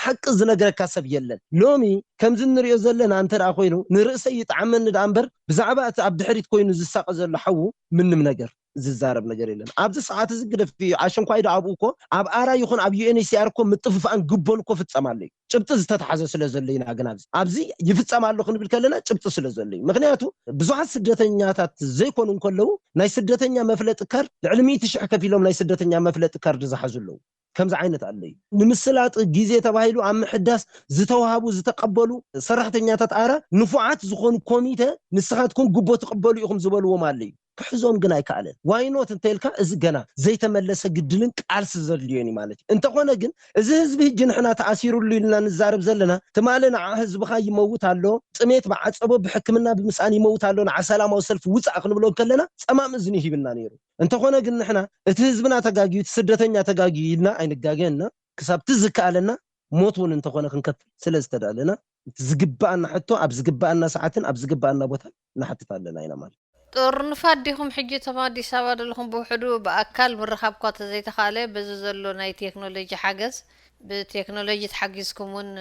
ሓቂ ዝነግረካ ሰብ የለን። ሎሚ ከምዚ እንሪኦ ዘለና እንተ ደኣ ኮይኑ፣ ንርእሰይ ይጥዓመኒ ደኣ እምበር፣ ብዛዕባ እቲ ኣብ ድሕሪት ኮይኑ ዝሳቐ ዘሎ ሓዉ ምንም ነገር ዝዛረብ ነገር የለን። ኣብዚ ሰዓት እዚ ግደፍ፣ ኣሸንኳይ ዶ ኣብኡ እኮ ኣብ ኣራ ይኹን ኣብ ዩኤንኤችሲኣር እኮ ምጥፍፋእን ግቦን እኮ ፍጸም ኣሎ እዩ። ጭብጢ ዝተተሓዘ ስለ ዘሎ ኢና። ግን ኣብዚ ኣብዚ ይፍጸም ኣሎ ክንብል ከለና ጭብጢ ስለ ዘሎ እዩ። ምኽንያቱ ብዙሓት ስደተኛታት ዘይኮኑ እንከለዉ፣ ናይ ስደተኛ መፍለጢ ካርድ፣ ልዕሊ ሚእቲ ሽሕ ከፊሎም ናይ ስደተኛ መፍለጢ ካርድ ዝሓዙ ኣለዉ። ከምዚ ዓይነት ኣሎ እዩ። ንምስላጥ ግዜ ተባሂሉ ኣብ ምሕዳስ ዝተዋሃቡ ዝተቐበሉ ሰራሕተኛታት ኣራ ንፉዓት ዝኾኑ ኮሚተ፣ ንስኻትኩም ግቦ ትቕበሉ ኢኹም ዝበልዎም ኣሎ እዩ። ክሕዞም ግን ኣይከኣለን። ዋይኖት እንተልካ፣ እዚ ገና ዘይተመለሰ ግድልን ቃልሲ ዘድልዮን እዩ ማለት እዩ። እንተኾነ ግን፣ እዚ ህዝቢ ህጂ ንሕና ተኣሲሩሉ ኢልና ንዛረብ ዘለና፣ ትማሊ ንዓ ህዝብኻ ይመውት ኣሎ፣ ጥሜት ብዓጸቦ ብሕክምና ብምስኣን ይመውት ኣሎ፣ ንዓ ሰላማዊ ሰልፊ ውጻእ ክንብሎ ከለና ጸማም እዝኒ ሂብና ነይሩ። እንተኾነ ግን ንሕና እቲ ህዝብና ተጋግዩ፣ እቲ ስደተኛ ተጋግዩ ኢልና ኣይንጋገና። ክሳብ እቲ ዝከኣለና ሞት እውን እንተኾነ ክንከፍል ስለ ዝተዳለና፣ እቲ ዝግባኣና ሕቶ ኣብ ዝግባኣና ሰዓትን ኣብ ዝግባኣና ቦታን ንሓትት ኣለና ኢና ማለት። ጥርንፋት ዲኹም ሕጂ እቶም ኣዲስ ኣበባ ዘለኹም? ብውሕዱ ብኣካል ምርኻብ እኳ ተዘይተኻእለ፣ በዚ ዘሎ ናይ ቴክኖሎጂ ሓገዝ፣ ብቴክኖሎጂ ተሓጊዝኩም እውን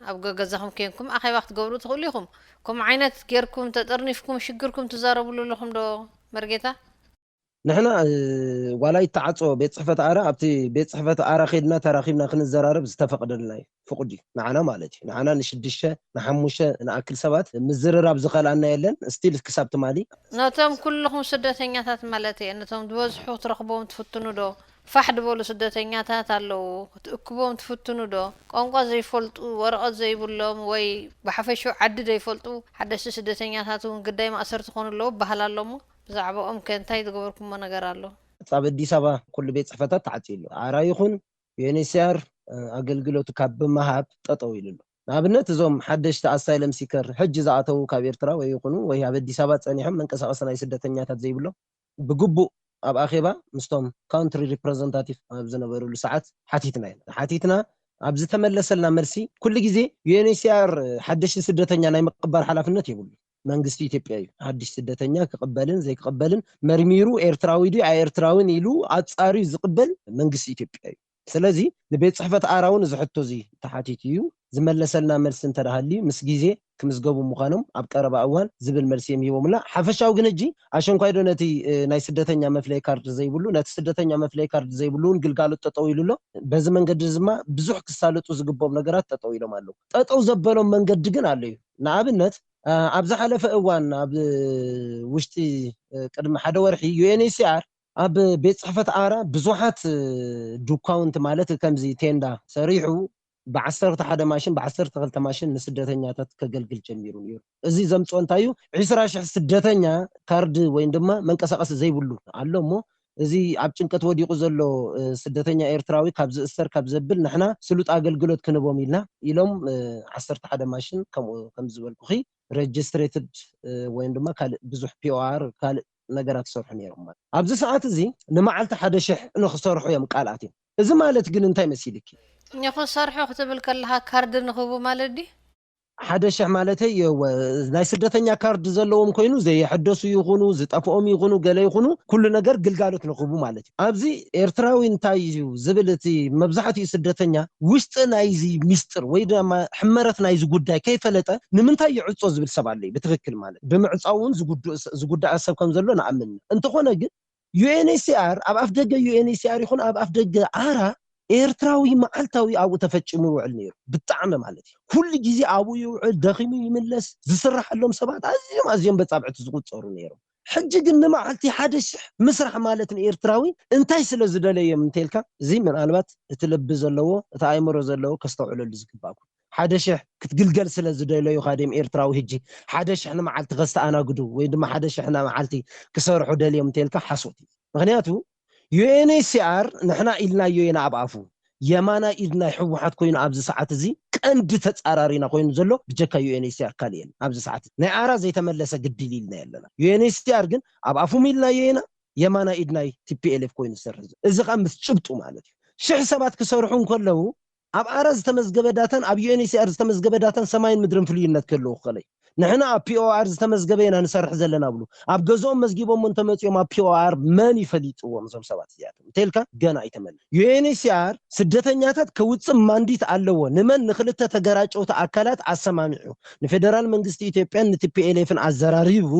ኣብ ገገዛኹም ኬንኩም ኣኼባ ክትገብሩ ትኽእሉ ኢኹም። ከምኡ ዓይነት ጌርኩም ተጠርኒፍኩም ሽግርኩም ትዛረብሉ ኣለኹም ዶ መርጌታ? ንሕና ዋላ ይተዓጾ ቤት ጽሕፈት ኣራ፣ ኣብቲ ቤት ጽሕፈት ኣራ ኬድና ተራኺብና ክንዘራረብ ዝተፈቕደልና እዩ። ፍቑድ እዩ ንዓና ማለት እዩ። ንዓና ንሽዱሽተ ንሓሙሽተ ንኣክል ሰባት ምዝርራብ ዝኸልኣና የለን። ስቲል ክሳብ ትማሊ ነቶም ኩልኹም ስደተኛታት ማለት እየ፣ ነቶም ዝበዝሑ ክትረኽቦም ትፍትኑ ዶ? ፋሕ ዝበሉ ስደተኛታት ኣለዉ፣ ክትእክቦም ትፍትኑ ዶ? ቋንቋ ዘይፈልጡ፣ ወረቐት ዘይብሎም ወይ ብሓፈሽኡ ዓዲ ዘይፈልጡ ሓደስቲ ስደተኛታት እውን ግዳይ ማእሰርቲ ክኾኑ ኣለዉ ይበሃል ኣሎ እሞ ብዛዕባኦም ከ እንታይ ዝገበርኩሞ ነገር ኣሎ? ኣብ ኣዲስ ኣበባ ኩሉ ቤት ጽሕፈታት ተዓጽዩ ኣሎ። ኣራ ይኹን ዩኤንኤችሲኣር ኣገልግሎቱ ካብ ብምሃብ ጠጠው ኢሉ ኣሎ። ንኣብነት እዞም ሓደሽቲ ኣሳይለም ሲከር ሕጂ ዝኣተዉ ካብ ኤርትራ ወይ ይኹኑ ወይ ኣብ ኣዲስ ኣበባ ጸኒሖም መንቀሳቐሲ ናይ ስደተኛታት ዘይብሎም ብግቡእ ኣብ ኣኼባ ምስቶም ካውንትሪ ሪፕረዘንታቲቭ ኣብ ዝነበሩሉ ሰዓት ሓቲትና ኢና። ሓቲትና ኣብ ዝተመለሰልና መልሲ ኩሉ ግዜ ዩኤንኤችሲኣር ሓደሽቲ ስደተኛ ናይ ምቕባል ሓላፍነት የብሉ። መንግስቲ ኢትዮጵያ እዩ ሓድሽ ስደተኛ ክቕበልን ዘይክቕበልን መርሚሩ ኤርትራዊ ድዩ ኣኤርትራዊን ኢሉ ኣጻርዩ ዝቕበል መንግስቲ ኢትዮጵያ እዩ። ስለዚ ንቤት ጽሕፈት ኣራ እውን እዚ ሕቶ እዚ ተሓቲቱ እዩ። ዝመለሰልና መልሲ እንተ ደኣ ሃልዩ ምስ ግዜ ክምዝገቡ ምዃኖም ኣብ ቀረባ እዋን ዝብል መልሲ እዮም ሂቦምና። ሓፈሻዊ ግን ሕጂ ኣሸንኳይ ዶ ነቲ ናይ ስደተኛ መፍለይ ካርድ ዘይብሉ፣ ነቲ ስደተኛ መፍለይ ካርድ ዘይብሉ እውን ግልጋሎት ጠጠው ኢሉ ኣሎ። በዚ መንገዲ ድማ ብዙሕ ክሳለጡ ዝግብኦም ነገራት ጠጠው ኢሎም ኣለዉ። ጠጠው ዘበሎም መንገዲ ግን ኣሎ እዩ። ንኣብነት ኣብ ዝሓለፈ እዋን ኣብ ውሽጢ ቅድሚ ሓደ ወርሒ ዩኤንኤችሲኣር ኣብ ቤት ጽሕፈት ኣራ ብዙሓት ዱካውንቲ ማለት ከምዚ ቴንዳ ሰሪሑ ብዓሰርተ ሓደ ማሽን ብዓሰርተ ክልተ ማሽን ንስደተኛታት ከገልግል ጀሚሩ ነይሩ። እዚ ዘምፅኦ እንታይ እዩ? ዒስራ ሽሕ ስደተኛ ካርድ ወይም ድማ መንቀሳቐሲ ዘይብሉ ኣሎ እሞ እዚ ኣብ ጭንቀት ወዲቑ ዘሎ ስደተኛ ኤርትራዊ ካብ ዝእሰር ካብ ዘብል ንሕና ስሉጥ ኣገልግሎት ክንቦም ኢልና ኢሎም ዓሰርተ ሓደ ማሽን ከምኡ ከም ዝበልኩኺ ሬጅስትሬትድ ወይም ድማ ካልእ ብዙሕ ፒኦኣር ካልእ ነገራት ይሰርሑ ነይሮም ማለት ኣብዚ ሰዓት እዚ ንመዓልቲ ሓደ ሽሕ ንክሰርሑ እዮም ቃል ኣትዮም። እዚ ማለት ግን እንታይ መሲልኪ? ንክሰርሑ ክትብል ከለካ ካርድ ንክህቡ ማለት ድዩ? ሓደ ሽሕ ማለተይ እየ። ናይ ስደተኛ ካርድ ዘለዎም ኮይኑ ዘየሐደሱ ይኹኑ ዝጠፍኦም ይኹኑ ገለ ይኹኑ ኩሉ ነገር ግልጋሎት ንክህቡ ማለት እዩ። ኣብዚ ኤርትራዊ እንታይ እዩ ዝብል እቲ መብዛሕትኡ ስደተኛ ውሽጢ ናይዚ ሚስጥር ወይ ድማ ሕመረት ናይዚ ጉዳይ ከይፈለጠ ንምንታይ ይዕጾ ዝብል ሰብ ኣሎ እዩ ብትክክል ማለት ብምዕጻው እውን ዝጉዳእ ሰብ ከም ዘሎ ንኣምን። እንተኾነ ግን ዩ ኤን ኤች ሲ ኣር፣ ኣብ ኣፍ ደገ ዩ ኤን ኤች ሲ ኣር ይኹን ኣብ ኣፍ ደገ ዓራ ኤርትራዊ መዓልታዊ ኣብኡ ተፈጪሙ ይውዕል ነይሩ። ብጣዕሚ ማለት እዩ። ኩሉ ግዜ ኣብኡ ይውዕል፣ ደኺሙ ይምለስ። ዝስርሓሎም ሰባት ኣዝዮም ኣዝዮም በጻብዕቲ ዝቁጸሩ ነይሮም። ሕጂ ግን ንመዓልቲ ሓደ ሽሕ ምስራሕ ማለት ንኤርትራዊ እንታይ ስለ ዝደለዮም እንተልካ፣ እዚ ምናልባት እቲ ልቢ ዘለዎ፣ እቲ ኣእምሮ ዘለዎ ከስተውዕለሉ ዝግባእ። ሓደ ሽሕ ክትግልገል ስለ ዝደለዩ ካድዮም ኤርትራዊ ሕጂ ሓደ ሽሕ ንመዓልቲ ከስተኣናግዱ ወይ ድማ ሓደ ሽሕ ንመዓልቲ ክሰርሑ ደልዮም እንተልካ ሓሶት እዩ። ምክንያቱ ዩ ኤን ኤች ሲ ኣር ንሕና ኢልናዮ ኢና ኣብ ኣፉ፣ የማናይ ኢድ ናይ ህወሓት ኮይኑ ኣብዚ ሰዓት እዚ ቀንዲ ተጻራሪና ኮይኑ ዘሎ ብጀካ ዩ ኤን ኤች ሲ ኣር ካልእ የለን። ኣብዚ ሰዓት ናይ ኣራ ዘይተመለሰ ግድል ኢልና ኣለና። ዩ ኤን ኤች ሲ ኣር ግን ኣብ ኣፉም ኢልናዮ ኢና፣ የማናይ ኢድ ናይ ቲ ፒ ኤል ኤፍ ኮይኑ ዝሰርሕ ዘሎ። እዚ ኸኣ ምስ ጭብጡ ማለት እዩ። ሽሕ ሰባት ክሰርሑ እንከለዉ ኣብ ኣራ ዝተመዝገበ ዳታን ኣብ ዩ ኤን ኤች ሲ ኣር ዝተመዝገበ ዳታን ሰማይን ምድርን ፍልይነት ክህልዎ ክኽእል እዩ። ንሕና ኣብ ፒ ኦ ኣር ዝተመዝገበ ኢና ንሰርሕ ዘለና ብሉ። ኣብ ገዝኦም መዝጊቦም እንተመጺኦም ኣብ ፒ ኦ ኣር መን ይፈሊጥዎም እዞም ሰባት እዚኣቶም እንተልካ ገና ኣይተመለሱ። ዩ ኤን ኤች ሲ ኣር ስደተኛታት ከውጽእ ማንዲት ኣለዎ። ንመን? ንክልተ ተገራጨውቲ ኣካላት ኣሰማሚዑ። ንፌደራል መንግስቲ ኢትዮጵያን ን ቲ ፒ ኤል ኤፍን ኣዘራሪቡ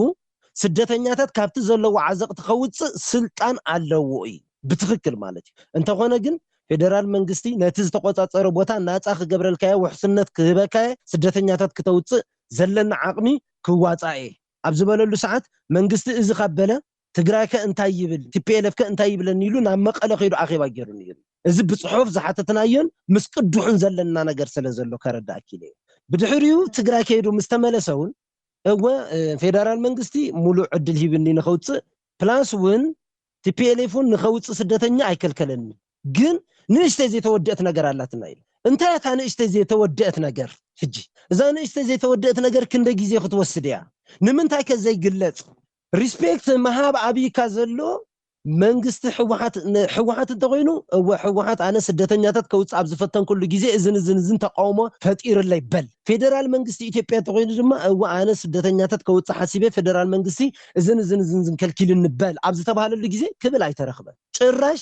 ስደተኛታት ካብቲ ዘለዎ ዓዘቕቲ ከውጽእ ስልጣን ኣለዎ እዩ። ብትኽክል ማለት እዩ። እንተኾነ ግን ፌደራል መንግስቲ ነቲ ዝተቆጻጸረ ቦታ ናጻ ክገብረልካየ፣ ውሕስነት ክህበካየ፣ ስደተኛታት ክተውጽእ ዘለና ዓቕሚ ክዋጻእ እየ ኣብ ዝበለሉ ሰዓት መንግስቲ እዚ ካብ በለ ትግራይ ከ እንታይ ይብል፣ ቲ ፒ ኤል ኤፍ ከ እንታይ ይብለኒ ኢሉ ናብ መቐለ ከይዱ ኣኼባ ገይሩ ነይሩ። እዚ ብጽሑፍ ዝሓተትናዮን ምስ ቅዱሕን ዘለና ነገር ስለ ዘሎ ከረዳእኪ ኢለ እየ። ብድሕሪኡ ትግራይ ከይዱ ምስ ተመለሰ እውን እወ እ፣ ፌደራል መንግስቲ ሙሉእ ዕድል ሂብኒ ንኸውፅእ ፕላስ እውን ቲ ፒ ኤል ኤፍ እውን ንኸውፅእ ስደተኛ ኣይከልከለኒ። ግን ንእሽተይ ዘይተወደአት ነገር ኣላትና ኢሉ። እንታይ እታ ንእሽተይ ዘይተወደአት ነገር? ሕጂ እዛ ንእሽተይ ዘይተወደአት ነገር ክንደ ግዜ ክትወስድ እያ? ንምንታይ ከ ዘይግለጽ? ሪስፔክት ምሃብ ኣብይካ ዘሎ መንግስቲ ህወሓት ን-፣ ህወሓት እንተኮይኑ እወ ህወሓት ኣነ ስደተኛታት ከውፅእ ኣብ ዝፈተንኩሉ ግዜ እዝን እዝን እዝን ተቃውሞ ፈጢርለይ በል። ፌደራል መንግስቲ ኢትዮጵያ እንተኮይኑ ድማ እወ ኣነ ስደተኛታት ከውፅእ ሓሲበ ፌደራል መንግስቲ እዝን እዝን እዝን እዝን ከልኪልኒ በል ኣብ ዝተባሃለሉ ግዜ ክብል ኣይተረኽበን። ጭራሽ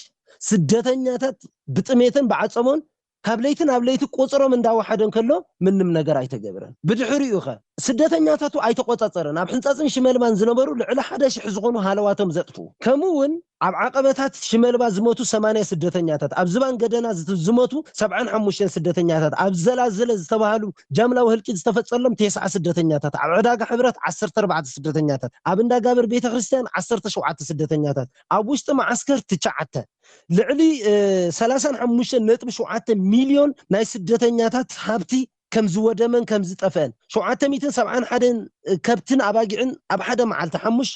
ስደተኛታት ብጥሜትን ብዓፀቦን ካብ ለይቲ ናብ ለይቲ ቁፅሮም እንዳወሓደ እንከሎ ምንም ነገር ኣይተገብረን። ብድሕሪኡ ኸ ስደተኛታቱ ኣይተቆፃፀረን። ኣብ ሕንፃፅን ሽመልባን ዝነበሩ ልዕሊ ሓደ ሽሕ ዝኾኑ ሃለዋቶም ዘጥፍኡ። ከምኡ እውን ኣብ ዓቐበታት ሽመልባ ዝሞቱ ሰማንያ ስደተኛታት፣ ኣብ ዝባን ገደና ዝት-፣ ዝሞቱ ሰብዓን ሓሙሽተን ስደተኛታት፣ ኣብ ዘላዝለ ዝተባህሉ ጃምላዊ ህልቂት ዝተፈፀሎም ተስዓ ስደተኛታት፣ ኣብ ዕዳጋ ሕብረት ዓሰርተ ኣርባዕተ ስደተኛታት፣ ኣብ እንዳጋብር ቤተ ክርስቲያን ዓሰርተ ሸውዓተ ስደተኛታት፣ ኣብ ውሽጢ መዓስከር ትሽዓተ፣ ልዕሊ እ፣ ሰላሳን ሓሙሽተን ነጥቢ ሸውዓተ ሚልዮን ናይ ስደተኛታት ሃብቲ ከም ዝወደመን ከም ዝጠፍአን፣ ሸውዓተ ሚእትን ሰብዓን ሓደን ከብትን ኣባጊዕን ኣብ ሓደ መዓልቲ ሓሙሽተ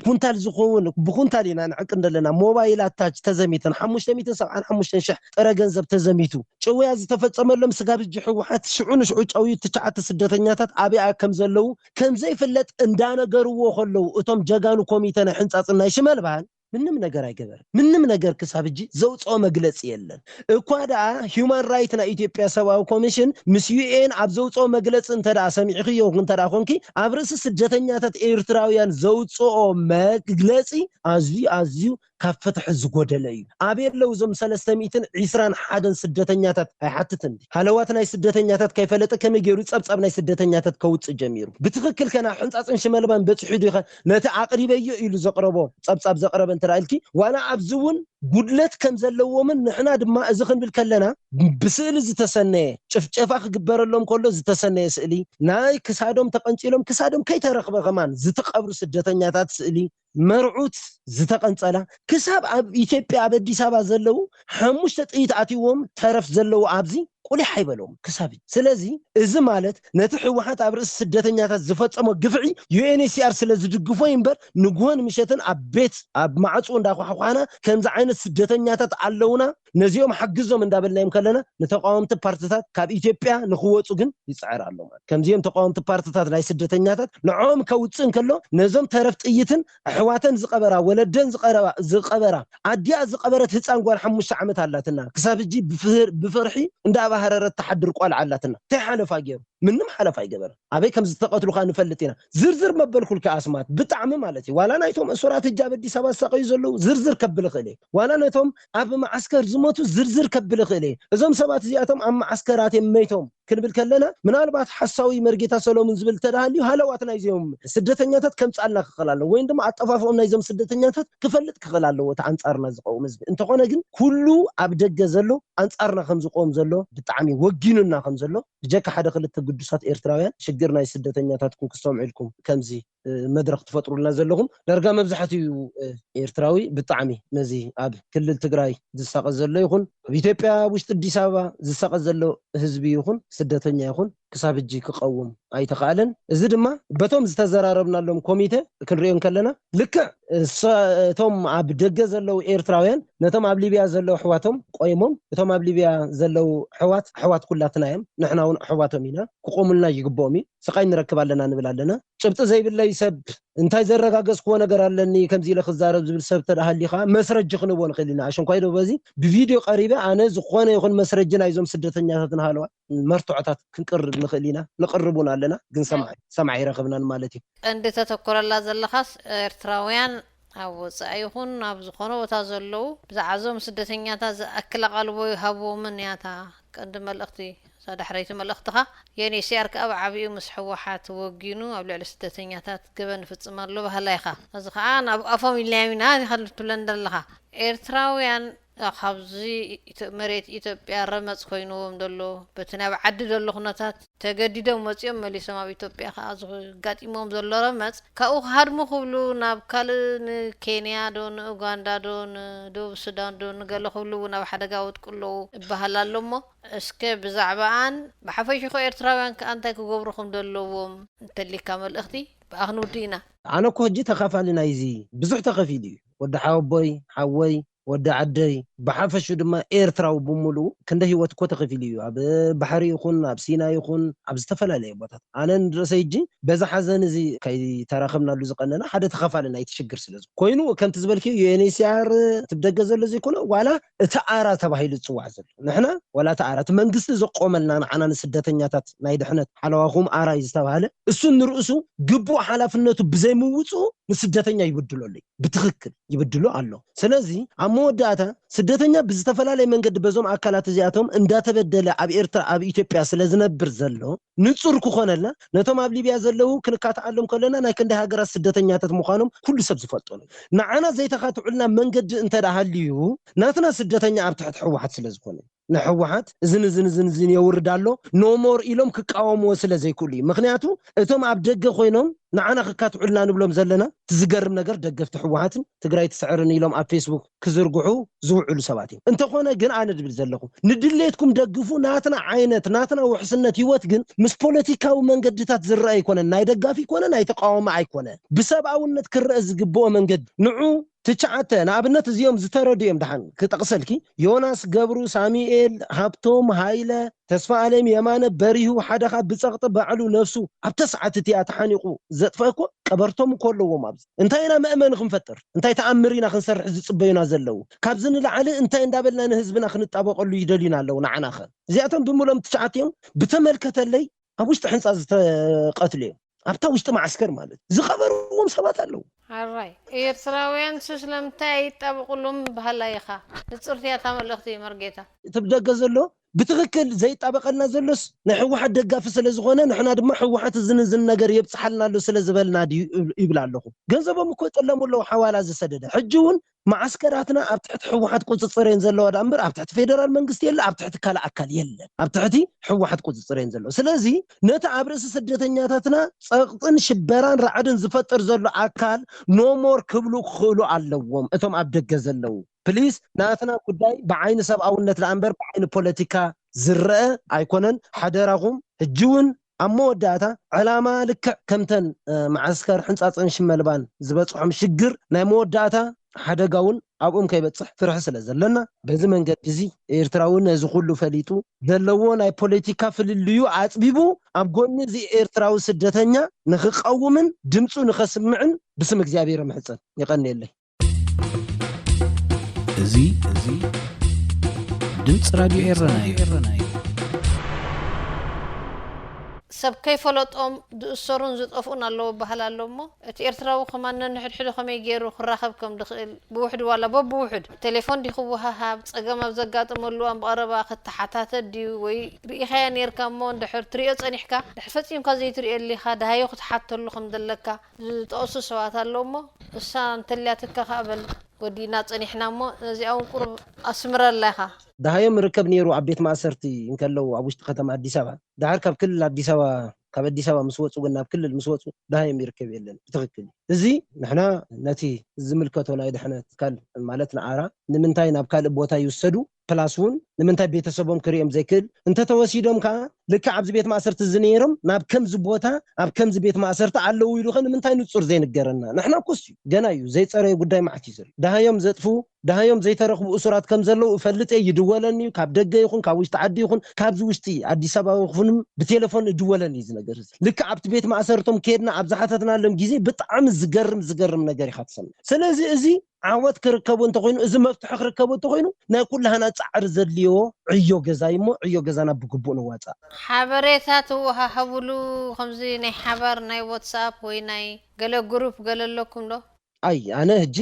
ኩንታል ዝኸውን፣ ብኩንታል ኢና ንዕቅን ዘለና፣ ሞባይላት ታች ተዘሚተን፣ ሓሙሽተ ሚእትን ሰብዓን ሓሙሽተን ሽሕ ጥረ ገንዘብ ተዘሚቱ፣ ጭውያ ዝተፈጸመሎም ስጋብ ሕጂ ህወሓት ሽዑ ንሽዑ ጨውዩ ትሽዓተ ስደተኛታት ኣበይ ከም ዘለዉ ከም ዘይፍለጥ እንዳነገርዎ ከለዉ፣ እቶም ጀጋኑ ኮሚተ ናይ ሕንጻጽን ናይ ሽመልባን ምንም ነገር ኣይገበረን። ምንም ነገር ክሳብ ሕጂ ዘውፅኦ መግለፂ የለን። እኳ ደኣ ሂውማን ራይት ናይ ኢትዮጵያ ሰብኣዊ ኮሚሽን ምስ ዩ ኤን ኣብ ዘውፅኦ መግለፂ እንተ ደኣ ሰሚዕኽዮ እንተ ደኣ ኮንኪ፣ ኣብ ርእሲ ስደተኛታት ኤርትራውያን ዘውፅኦ መግለፂ ኣዝዩ ኣዝዩ ካብ ፍትሒ ዝጎደለ እዩ። ኣበይ ኣለዉ እዞም ሰለስተ ሚእትን ዕስራን ሓደን ስደተኛታት ኣይሓትትን ድዩ? ሃለዋት ናይ ስደተኛታት ከይፈለጠ ከመይ ገይሩ ጸብጻብ ናይ ስደተኛታት ከውጽእ ጀሚሩ? ብትኽክል ከ ናብ ሕንጻጽን ሽመልባን በጺሑ ድዩ ከ ነቲ ኣቕሪበዮ ኢሉ ዘቕረቦ ጸብጻብ ዘቕረበ እንተ ኢልኪ፣ ዋላ ኣብዚ እውን ጉድለት ከም ዘለዎምን ንሕና ድማ እዚ ክንብል ከለና ብስእሊ ዝተሰነየ ጭፍጨፋ ክግበረሎም ከሎ ዝተሰነየ ስእሊ፣ ናይ ክሳዶም ተቐንጺሎም ክሳዶም ከይተረኽበ ከማን ዝተቐብሩ ስደተኛታት ስእሊ፣ መርዑት ዝተቐንጸላ ክሳብ ኣብ ኢትዮጵያ ኣብ ኣዲስ ኣበባ ዘለዉ ሓሙሽተ ጥይት ኣትይዎም ተረፍ ዘለዉ ኣብዚ ቁሊሕ ኣይበሎም ክሳብ እዩ። ስለዚ እዚ ማለት ነቲ ህወሓት ኣብ ርእሲ ስደተኛታት ዝፈጸሞ ግፍዒ ዩ ኤን ኤች ሲ ኣር ስለ ዝድግፎ እዩ እምበር ንግሆን ምሸትን ኣብ ቤት ኣብ ማዕጾ እንዳኳሕኳሕና ከምዚ ዓይነት ስደተኛታት ኣለውና ነዚኦም ሓግዞም እንዳበልናዮም ከለና ንተቃወምቲ ፓርትታት ካብ ኢትዮጵያ ንክወፁ ግን ይፅዕር ኣሎ ማለት። ከምዚኦም ተቃወምቲ ፓርትታት ናይ ስደተኛታት ንዕኦም ከውፅእ እንከሎ ነዞም ተረፍ ጥይትን ኣሕዋተን ዝቐበራ ወለደን ዝቐረባ ዝቐበራ ኣዲኣ ዝቐበረት ህፃን ጓል ሓሙሽተ ዓመት ኣላትና ክሳብ ሕጂ ብፍር-፣ ብፍርሒ እንዳባህረረት ትሓድር ቋልዓ ኣላትና እንታይ ሓለፋ ገይሩ? ምንም ሓለፋ ኣይገበረን። ኣበይ ከም ዝተቐትሉ ከኣ ንፈልጥ ኢና። ዝርዝር መበልኩልኪ ኣስማት ብጣዕሚ ማለት እዩ። ዋላ ናይቶም እሱራት ሕጂ ኣብ ኣዲስ ኣበባ ዝሳቐዩ ዘለዉ ዝርዝር ከብል እኽእል እየ። ዋላ ነቶም ኣብ መዓስከር ዝሞቱ ዝርዝር ከብል እኽእል እየ። እዞም ሰባት እዚኣቶም ኣብ መዓስከራት እዮም መይቶም። ክንብል ከለና፣ ምናልባት ሓሳዊ መርጌታ ሰሎሙን ዝብል ተዳሃልዩ፣ ሃለዋት ናይዚኦም ስደተኛታት ከምጻልና ክኽእል ኣለዎ፣ ወይም ድማ ኣጠፋፍኦም ናይዞም ስደተኛታት ክፈልጥ ክኽእል ኣለዎ፣ እቲ ኣንጻርና ዝቐውም ህዝቢ። እንተኾነ ግን፣ ኩሉ ኣብ ደገ ዘሎ ኣንጻርና ከም ዝቆም ዘሎ፣ ብጣዕሚ ወጊኑና ከም ዘሎ፣ ብጀካ ሓደ ክልተ ግዱሳት ኤርትራውያን ሽግር ናይ ስደተኛታትኩም ክሰምዑ ኢልኩም ከምዚ መድረኽ ትፈጥሩልና ዘለኹም። ዳርጋ መብዛሕትኡ ኤርትራዊ ብጣዕሚ ነዚ ኣብ ክልል ትግራይ ዝሳቐ ዘሎ ይኹን ኣብ ኢትዮጵያ ውሽጢ ኣዲስ ኣበባ ዝሳቐ ዘሎ ህዝቢ ይኹን ስደተኛ ይኹን ክሳብ ሕጂ ክቐውም ኣይተኻእለን። እዚ ድማ በቶም ዝተዘራረብናሎም ኮሚቴ ክንሪኦ እንከለና ልክዕ እቶም ኣብ ደገ ዘለዉ ኤርትራውያን ነቶም ኣብ ሊብያ ዘለዉ ኣሕዋቶም ቆይሞም፣ እቶም ኣብ ሊብያ ዘለዉ ኣሕዋት ኣሕዋት ኩላትና እዮም፣ ንሕና እውን ኣሕዋቶም ኢና፣ ክቆሙልና ይግብኦም እዩ። ስቓይ ንረክብ ኣለና ንብል ኣለና። ጭብጢ ዘይብለይ ሰብ እንታይ ዘረጋገጽክዎ ነገር ኣለኒ ከምዚ ኢለ ክዛረብ ዝብል ሰብ ተደሃሊ ከዓ መስረጂ ክንቦ ንኽእል ኢና። ኣሸንኳይ ዶ በዚ ብቪድዮ ቀሪበ ኣነ ዝኾነ ይኹን መስረጂ ናይዞም ስደተኛታት ንሃለዋ መርትዖታት ክንቅርብ ንኽእል ኢና፣ ንቕርብ እውን ኣለና። ግን ሰማዒ ኣይረኽብናን ማለት እዩ። ቀንዲ ተተኮረላ ዘለኻስ ኤርትራውያን ኣብ ወፃኢ ይኹን ኣብ ዝኾነ ቦታ ዘለዉ ብዛዕባ እዞም ስደተኛታት ዝኣክል ኣቓልቦ ይሃብዎምን እያ እታ ቀንዲ መልእኽቲ። እዛ ዳሕረይቲ መልእኽትኻ። ዩኤንኤችሲኣር ከኣ ብዓቢኡ ምስ ህወሓት ወጊኑ ኣብ ልዕሊ ስደተኛታት ገበን ይፍጽም ኣሎ በሃላይ ኢኻ። እዚ ኸኣ ናብ ኣፎም ኢልናዮም ኢና ኢኻ ትብለኒ ዘለኻ። ኤርትራውያን ካብዚ መሬት ኢትዮጵያ ረመጽ ኮይንዎም ዘሎ በቲ ናብ ዓዲ ዘሎ ኩነታት ተገዲዶም መጺኦም መሊሶም ኣብ ኢትዮጵያ ከኣ ዘጋጢሞም ዘሎ ረመጽ ካብኡ ክሃድሙ ክብሉ ናብ ካልእ ንኬንያ ዶ ንኡጋንዳ ዶ ንደቡብ ሱዳን ዶ ንገለ ክብሉ እውን ኣብ ሓደጋ ወድቁ ኣለዉ ይበሃል ኣሎ እሞ እስከ ብዛዕባኣን ብሓፈሽኡ ኤርትራውያን ከኣ እንታይ ክገብሩ ከም ዘለዎም እንተሊካ መልእኽቲ ብኣ ክንውድእ ኢና። ኣነ እኮ ሕጂ ተኻፋሊ ናይዚ ብዙሕ ተኸፊሉ እዩ። ወዲ ሓወቦይ፣ ሓወይ፣ ወዲ ዓደይ፣ ብሓፈሽኡ ድማ ኤርትራዊ ብምሉኡ ክንደ ህይወት እኮ ተኸፊሉ እዩ። ኣብ ባሕሪ ይኹን ኣብ ሲና ይኹን ኣብ ዝተፈላለየ ቦታት ኣነ ንርእሰይ ሕጂ በዚ ሓዘን እዚ ከይተራኸብናሉ ዝቐነና ሓደ ተኻፋሊ ናይቲ ሽግር ስለ ዝኾንኩ ኮይኑ ከምቲ ዝበልክዮ ዩኤንኤችሲኣር እቲ ብደገ ዘሎ ዘይኮነ ዋላ እቲ ኣራ ተባሂሉ ዝፅዋዕ ዘሎ ንሕና ዋላ እቲ ኣራ እቲ መንግስቲ ዘቆመልና ንዓና ንስደተኛታት ናይ ድሕነት ሓለዋኹም ኣራ እዩ ዝተባህለ እሱ ንርእሱ ግቡእ ሓላፍነቱ ብዘይምውፅኡ ንስደተኛ ይብድሎ ኣሎ እዩ። ብትኽክል ይብድሎ ኣሎ። ስለዚ ኣብ መወዳእታ ስደተኛ ብዝተፈላለየ መንገዲ በዞም ኣካላት እዚኣቶም እንዳተበደለ ኣብ ኤርትራ ኣብ ኢትዮጵያ ስለ ዝነብር ዘሎ ንጹር ክኾነልና ነቶም ኣብ ሊብያ ዘለዉ ክንካትዓሎም ከለና ናይ ክንደይ ሃገራት ስደተኛታት ምዃኖም ኩሉ ሰብ ዝፈልጦ ነው። ንዓና ዘይተኻትዑልና መንገዲ እንተ ደኣ ሃልዩ ናትና ስደተኛ ኣብ ትሕቲ ህወሓት ስለ ዝኾነ ንህወሓት እዝን እዝን እዝን እዝን የውርድ ኣሎ no more ኢሎም ክቃወምዎ ስለ ዘይክእሉ እዩ። ምኽንያቱ እቶም ኣብ ደገ ኮይኖም ንዓና ክካትዑልና ንብሎም ዘለና እቲ ዝገርም ነገር ደገፍቲ ህወሓትን ትግራይ ትስዕርን ኢሎም ኣብ ፌስቡክ ክዝርግሑ ዝውዕሉ ሰባት እዮም። እንተኾነ ግን ኣነ ድብል ዘለኹ ንድሌትኩም ደግፉ ናትና ዓይነት ናትና ውሕስነት ህይወት ግን ምስ ፖለቲካዊ መንገድታት ዝረአ ኣይኮነን። ናይ ደጋፊ ኣይኮነ ናይ ተቃዋሚ ኣይኮነ ብሰብኣውነት ክረአ ዝግብኦ መንገዲ ንዑ ትሽዓተ ንኣብነት እዚኦም ዝተረዱ እዮም ደሓን ክጠቕሰልኪ ዮናስ ገብሩ ሳሚኤል ሃብቶም ሃይለ ተስፋኣለም የማነ በሪሁ ሓደ ካብ ብጸቕጢ ባዕሉ ነፍሱ ኣብታ ሰዓት እቲኣ ተሓኒቑ ዘጥፈአ እኮ ቀበርቶም እኮ ኣለዎም ኣብዚ እንታይ ኢና መእመኒ ክንፈጥር እንታይ ተኣምር ኢና ክንሰርሕ ዝጽበዩና ዘለዉ ካብዚ ንላዕሊ እንታይ እንዳበልና ንህዝብና ክንጣበቐሉ ይደልዩና ኣለዉ ንዓናኸ እዚኣቶም ብምሎም ትሽዓተ እዮም ብተመልከተለይ ኣብ ውሽጢ ሕንፃ ዝተቐትሉ እዮም ኣብታ ውሽጢ ማዓስከር ማለት ዝቐበርዎም ሰባት ኣለዉ። ሓራይ ኤርትራውያን ሱ ስለምንታይ ኣይጣበቑሎም በሃላይ ኢኻ። ንጽርቲ እያ እታ መልእኽቲ መርጌታ። እቲ ብደገ ዘሎ ብትኽክል ዘይጣበቐልና ዘሎስ ናይ ህወሓት ደጋፊ ስለ ዝኾነ ንሕና ድማ ህወሓት እዝን እዝን ነገር የብፅሓልና ኣሎ ስለ ዝበልና ድዩ ይብል ኣለኹ። ገንዘቦም እኮ ይጥለሙ ኣለዉ ሓዋላ ዝሰደደ ሕጂ እውን መዓስከራትና ኣብ ትሕቲ ህወሓት ቁፅፅር እየን ዘለዋ ደኣ እምበር ኣብ ትሕቲ ፌደራል መንግስቲ የለ ኣብ ትሕቲ ካልእ ኣካል የለን ኣብ ትሕቲ ህወሓት ቁፅፅር እየን ዘለዋ ስለዚ ነቲ ኣብ ርእሲ ስደተኛታትና ፀቕጥን ሽበራን ራዕድን ዝፈጥር ዘሎ ኣካል no more ክብሉ ክኽእሉ ኣለዎም እቶም ኣብ ደገ ዘለዉ please ናትና ጉዳይ ብዓይኒ ሰብኣውነት ደኣ እምበር ብዓይኒ ፖለቲካ ዝረአ ኣይኮነን ሓደራኹም ሕጂ እውን ኣብ መወዳእታ ዕላማ ልክዕ ከምተን መዓስከር ሕንፃፅን ሽመልባን ዝበፅሖም ሽግር ናይ መወዳእታ ሓደጋ እውን ኣብኦም ከይበፅሕ ፍርሒ ስለ ዘለና በዚ መንገዲ እዚ ኤርትራዊ ነዚ ኩሉ ፈሊጡ ዘለዎ ናይ ፖለቲካ ፍልልዩ ኣፅቢቡ ኣብ ጎኒ እዚ ኤርትራዊ ስደተኛ ንክቐውምን ድምፁ ንከስምዕን ብስም እግዚኣብሔር ምሕፀን ይቐንየለይ። እዚ እዚ ድምፂ ራድዮ ኤረና እዩ። ሰብ ከይፈለጦም ዝእሰሩን ዝጠፍኡን ኣለዉ በሃል ኣሎ እሞ፣ እቲ ኤርትራዊ ከማን ነንሕድሕዱ ከመይ ገይሩ ክራኸብ ከም ድኽእል፣ ብውሕዱ ዋላ በብውሕዱ ቴሌፎን ድዩ ክወሃሃብ፣ ጸገም ኣብ ዘጋጥመሉ እዋን ብቐረባ ክተሓታተ ድዩ፣ ወይ ርኢኻያ ነይርካ እሞ እንድሕር ትሪኦ ጸኒሕካ፣ ድሕር ፈጺምካ ዘይትሪኦ ኣሊኻ፣ ደሃዮ ክትሓተሉ ከም ዘለካ ዝጠቕሱ ሰባት ኣለዉ እሞ፣ እሳ እንተልያትካ ከኣ በል፣ ወዲና ጸኒሕና እሞ፣ ነዚኣ እውን ቁሩብ ኣስምረላ ኢኻ። ደሃዮም ርከብ ነይሩ ኣብ ቤት ማእሰርቲ እንከለዉ ኣብ ውሽጢ ከተማ ኣዲስ ኣበባ። ደሓር ካብ ክልል ኣዲስ ኣበባ፣ ካብ ኣዲስ ኣበባ ምስ ወጹ ግን ናብ ክልል ምስ ወጹ ደሃዮም ይርከብ የለን። ብትኽክል እዩ። እዚ ንሕና ነቲ ዝምልከቶ ናይ ድሕነት ትካል ማለት ንኣራ ንምንታይ ናብ ካልእ ቦታ ይውሰዱ ፕላስ እውን ንምንታይ ቤተሰቦም ክሪኦም ዘይክእል፣ እንተተወሲዶም ከዓ ልክዕ ኣብዚ ቤት ማእሰርቲ እዚ ነይሮም ናብ ከምዚ ቦታ ኣብ ከምዚ ቤት ማእሰርቲ ኣለዉ ኢሉ ኸ ንምንታይ ንጹር ዘይንገረና? ንሕና ኩስ እዩ፣ ገና እዩ፣ ዘይጸረየ ጉዳይ መዓት እዩ ዘሎ። ደሃዮም ዘጥፉ፣ ደሃዮም ዘይተረኽቡ እሱራት ከም ዘለዉ እፈልጥ እየ፣ ይድወለኒ እዩ፣ ካብ ደገ ይኹን ካብ ውሽጢ ዓዲ ይኹን ካብዚ ውሽጢ ኣዲስ ኣበባ ይኹን ብቴሌፎን እድወለኒ እዩ እዚ ነገር እዚ። ልክዕ ኣብቲ ቤት ማእሰርቶም ከድና ኣብ ዝሓተትናሎም ግዜ ብጣዕሚ ዝገርም ዝገርም ነገር ኢኻ ትሰምዕ። ስለዚ እዚ ዓወት ክርከቦ እንተኾይኑ፣ እዚ መፍትሒ ክርከቦ እንተኾይኑ ናይ ኩላህና ጻዕሪ ዘድልዮ ዕዮ ገዛ እዩ እሞ ዕዮ ገዛና ብግቡእ ንዋጻእ። ሓበሬታ ትወሃሃብሉ ከምዚ ናይ ሓባር ናይ ዋትስኣፕ ወይ ናይ ገለ ግሩፕ ገለ ኣለኩም ዶ? ኣይ ኣነ ሕጂ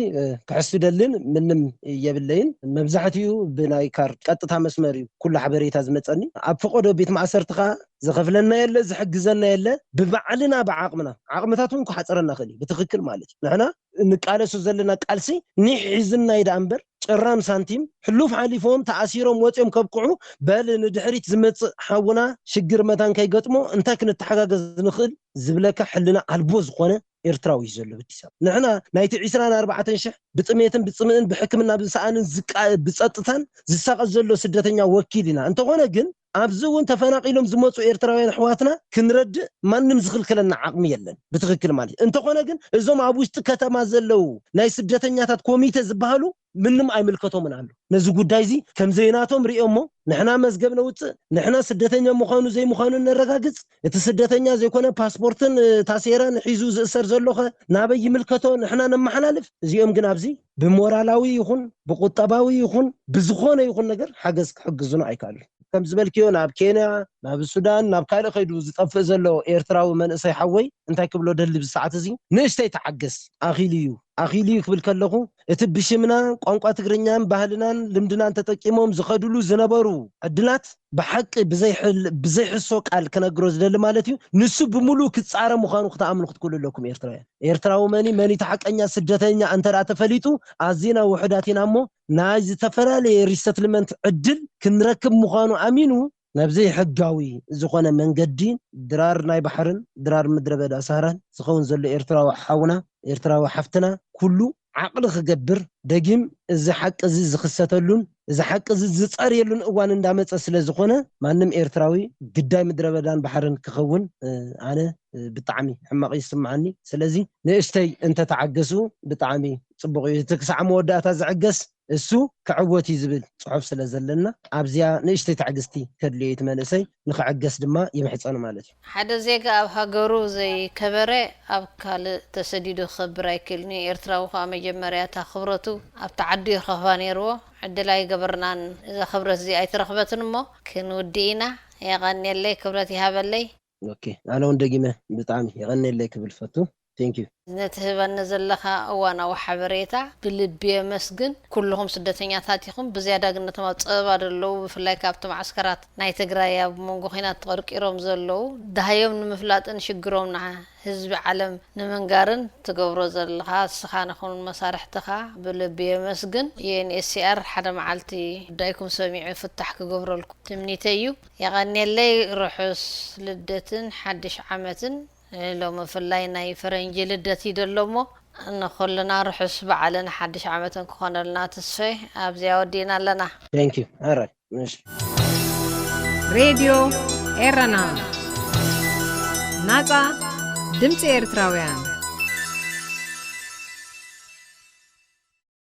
ክሕሱ ደልን ምንም የብለይን። መብዛሕትኡ ብናይ ካርድ ቀጥታ መስመር እዩ ኩሉ ሓበሬታ ዝመፀኒ። ኣብ ፈቆዶ ቤት ማእሰርቲ ከዓ ዝኸፍለና የለ ዝሕግዘና የለ። ብባዕልና ብዓቕምና፣ ዓቕምታት እውን ክሓፀረና ክእል እዩ ብትኽክል ማለት እዩ። ንሕና እንቃለሶ ዘለና ቃልሲ ኒሕ ሒዝናይ ደኣ እምበር ጭራም ሳንቲም ሕሉፍ ሓሊፎም ተኣሲሮም ወፂኦም ከብቅዑ በል ንድሕሪት ዝመፅእ ሓውና ሽግር መታን ከይገጥሞ እንታይ ክንተሓጋገዝ ንኽእል ዝብለካ ሕልና ኣልቦ ዝኾነ ኤርትራዊ እዩ ዘሎ ኣዲስ ኣበባ። ንሕና ናይቲ ዕስራን ኣርባዕተን ሽሕ ብጥሜትን ብጽምእን ብሕክምና ብዝሰኣንን ዝቃ- ብጸጥታን ዝሳቐ ዘሎ ስደተኛ ወኪል ኢና። እንተኾነ ግን ኣብዚ እውን ተፈናቒሎም ዝመፁ ኤርትራውያን ኣሕዋትና ክንረድእ ማንም ዝኽልክለና ዓቕሚ የለን ብትኽክል ማለት እዩ። እንተኾነ ግን እዞም ኣብ ውሽጢ ከተማ ዘለዉ ናይ ስደተኛታት ኮሚቴ ዝበሃሉ ምንም ኣይምልከቶምን ኣሎ። ነዚ ጉዳይ እዚ ከም ዘይናቶም ሪኦሞ ንሕና መዝገብ ነውፅእ፣ ንሕና ስደተኛ ምዃኑ ዘይምዃኑ ነረጋግፅ፣ እቲ ስደተኛ ዘይኮነ ፓስፖርትን ታሴራን ሒዙ ዝእሰር ዘሎኸ ናበይ ይምልከቶ ንሕና ነመሓላልፍ። እዚኦም ግን ኣብዚ ብሞራላዊ ይኹን ብቁጠባዊ ይኹን ብዝኾነ ይኹን ነገር ሓገዝ ክሕግዙና ኣይከኣሉን። ከም ዝበልክዮ ናብ ኬንያ ናብ ሱዳን ናብ ካልእ ከይዱ ዝጠፍእ ዘሎ ኤርትራዊ መንእሰይ ሓወይ እንታይ ክብሎ ደሊ ብሰዓት እዚ ንእሽተይ ተዓገስ ኣኺሉ እዩ ኣኺሉ እዩ ክብል ከለኹ እቲ ብሽምና ቋንቋ ትግርኛን ባህልናን ልምድናን ተጠቂሞም ዝኸድሉ ዝነበሩ ዕድላት ብሓቂ ብዘይሕል- ብዘይሕሶ ቃል ክነግሮ ዝደሊ ማለት እዩ ንሱ ብምሉእ ክፃረ ምዃኑ ክትኣምኑ ክትክእሉ ኣለኩም ኤርትራውያን። ኤርትራዊ መኒ መኒ ተሓቀኛ ስደተኛ እንተ ተፈሊጡ ኣዚና ውሑዳት ኢና እሞ ናይ ዝተፈላለየ ሪሰትልመንት ዕድል ክንረክብ ምዃኑ ኣሚኑ ናብ ዘይሕጋዊ ዝኾነ መንገዲ ድራር ናይ ባሕርን ድራር ምድረ በዳ ሳህራን ዝኸውን ዘሎ ኤርትራዊ ሓውና ኤርትራዊ ሓፍትና ኩሉ ዓቕሊ ክገብር ደጊም እዚ ሓቂ እዚ ዝኽሰተሉን እዚ ሓቂ እዚ ዝጸርየሉን እዋን እንዳመጸ ስለ ዝኾነ ማንም ኤርትራዊ ግዳይ ምድረ በዳን ባሕርን ክኸውን ኣነ ብጣዕሚ ሕማቕ ይስምዓኒ። ስለዚ ንእሽተይ እንተተዓገሱ ብጣዕሚ ጽቡቕ እዩ። እቲ ክሳዕ መወዳእታ ዝዕገስ እሱ ክዕወት እዩ ዝብል ጽሑፍ ስለ ዘለና ኣብዚኣ ንእሽተይ ትዕግስቲ ከድልዮ እዩ እቲ መንእሰይ ንክዕገስ ድማ ይምሕጸኑ ማለት እዩ። ሓደ ዜጋ ኣብ ሃገሩ ዘይከበረ ኣብ ካልእ ተሰዲዱ ክኸብር ኣይክእልን እዩ። ኤርትራዊ ከኣ መጀመርያ እታ ክብረቱ ኣብቲ ዓዱ እዩ ክረኽባ ነይርዎ። ዕድል ኣይገበርናን። እዛ ክብረት እዚኣ ኣይተረኽበትን እሞ ክንውድእ ኢና። የቐንየለይ፣ ክብረት ይሃበለይ። ኦኬ፣ ኣነ እውን ደጊመ ብጣዕሚ የቐንየለይ ክብል ፈቱ። Thank you። ነቲ ህበኒ ዘለኻ እዋናዊ ሓበሬታ ብልቢ የመስግን። ኩልኹም ስደተኛታት ኢኹም፣ ብዝያዳ ግን ነቶም ኣብ ጸበባ ዘለዉ፣ ብፍላይ ካብቲ ማዕስከራት ናይ ትግራይ ኣብ መንጎ ኲናት ተቐርቂሮም ዘለዉ፣ ደሃዮም ንምፍላጥን ሽግሮም ንዓ ህዝቢ ዓለም ንምንጋርን ትገብሮ ዘለኻ እስኻን ይኹን መሳርሕትኻ ብልቢ የመስግን። ዩ ኤን ኤች ሲ ኣር ሓደ መዓልቲ ጉዳይኩም ሰሚዑ ፍታሕ ክገብረልኩም ትምኒተይ እዩ። የቐንየለይ። ርሑስ ልደትን ሓድሽ ዓመትን። ሎሚ ብፍላይ ናይ ፈረንጂ ልደት እዩ ዘሎ እሞ ንኹልና ርሑስ በዓልን ሓድሽ ዓመትን ክኾነልና ትስፈ ኣብዚኣ ወዲእና ኣለና። Thank you። ኣረ እሺ። ሬድዮ ኤረና፣ ናጻ ድምጺ ኤርትራውያን።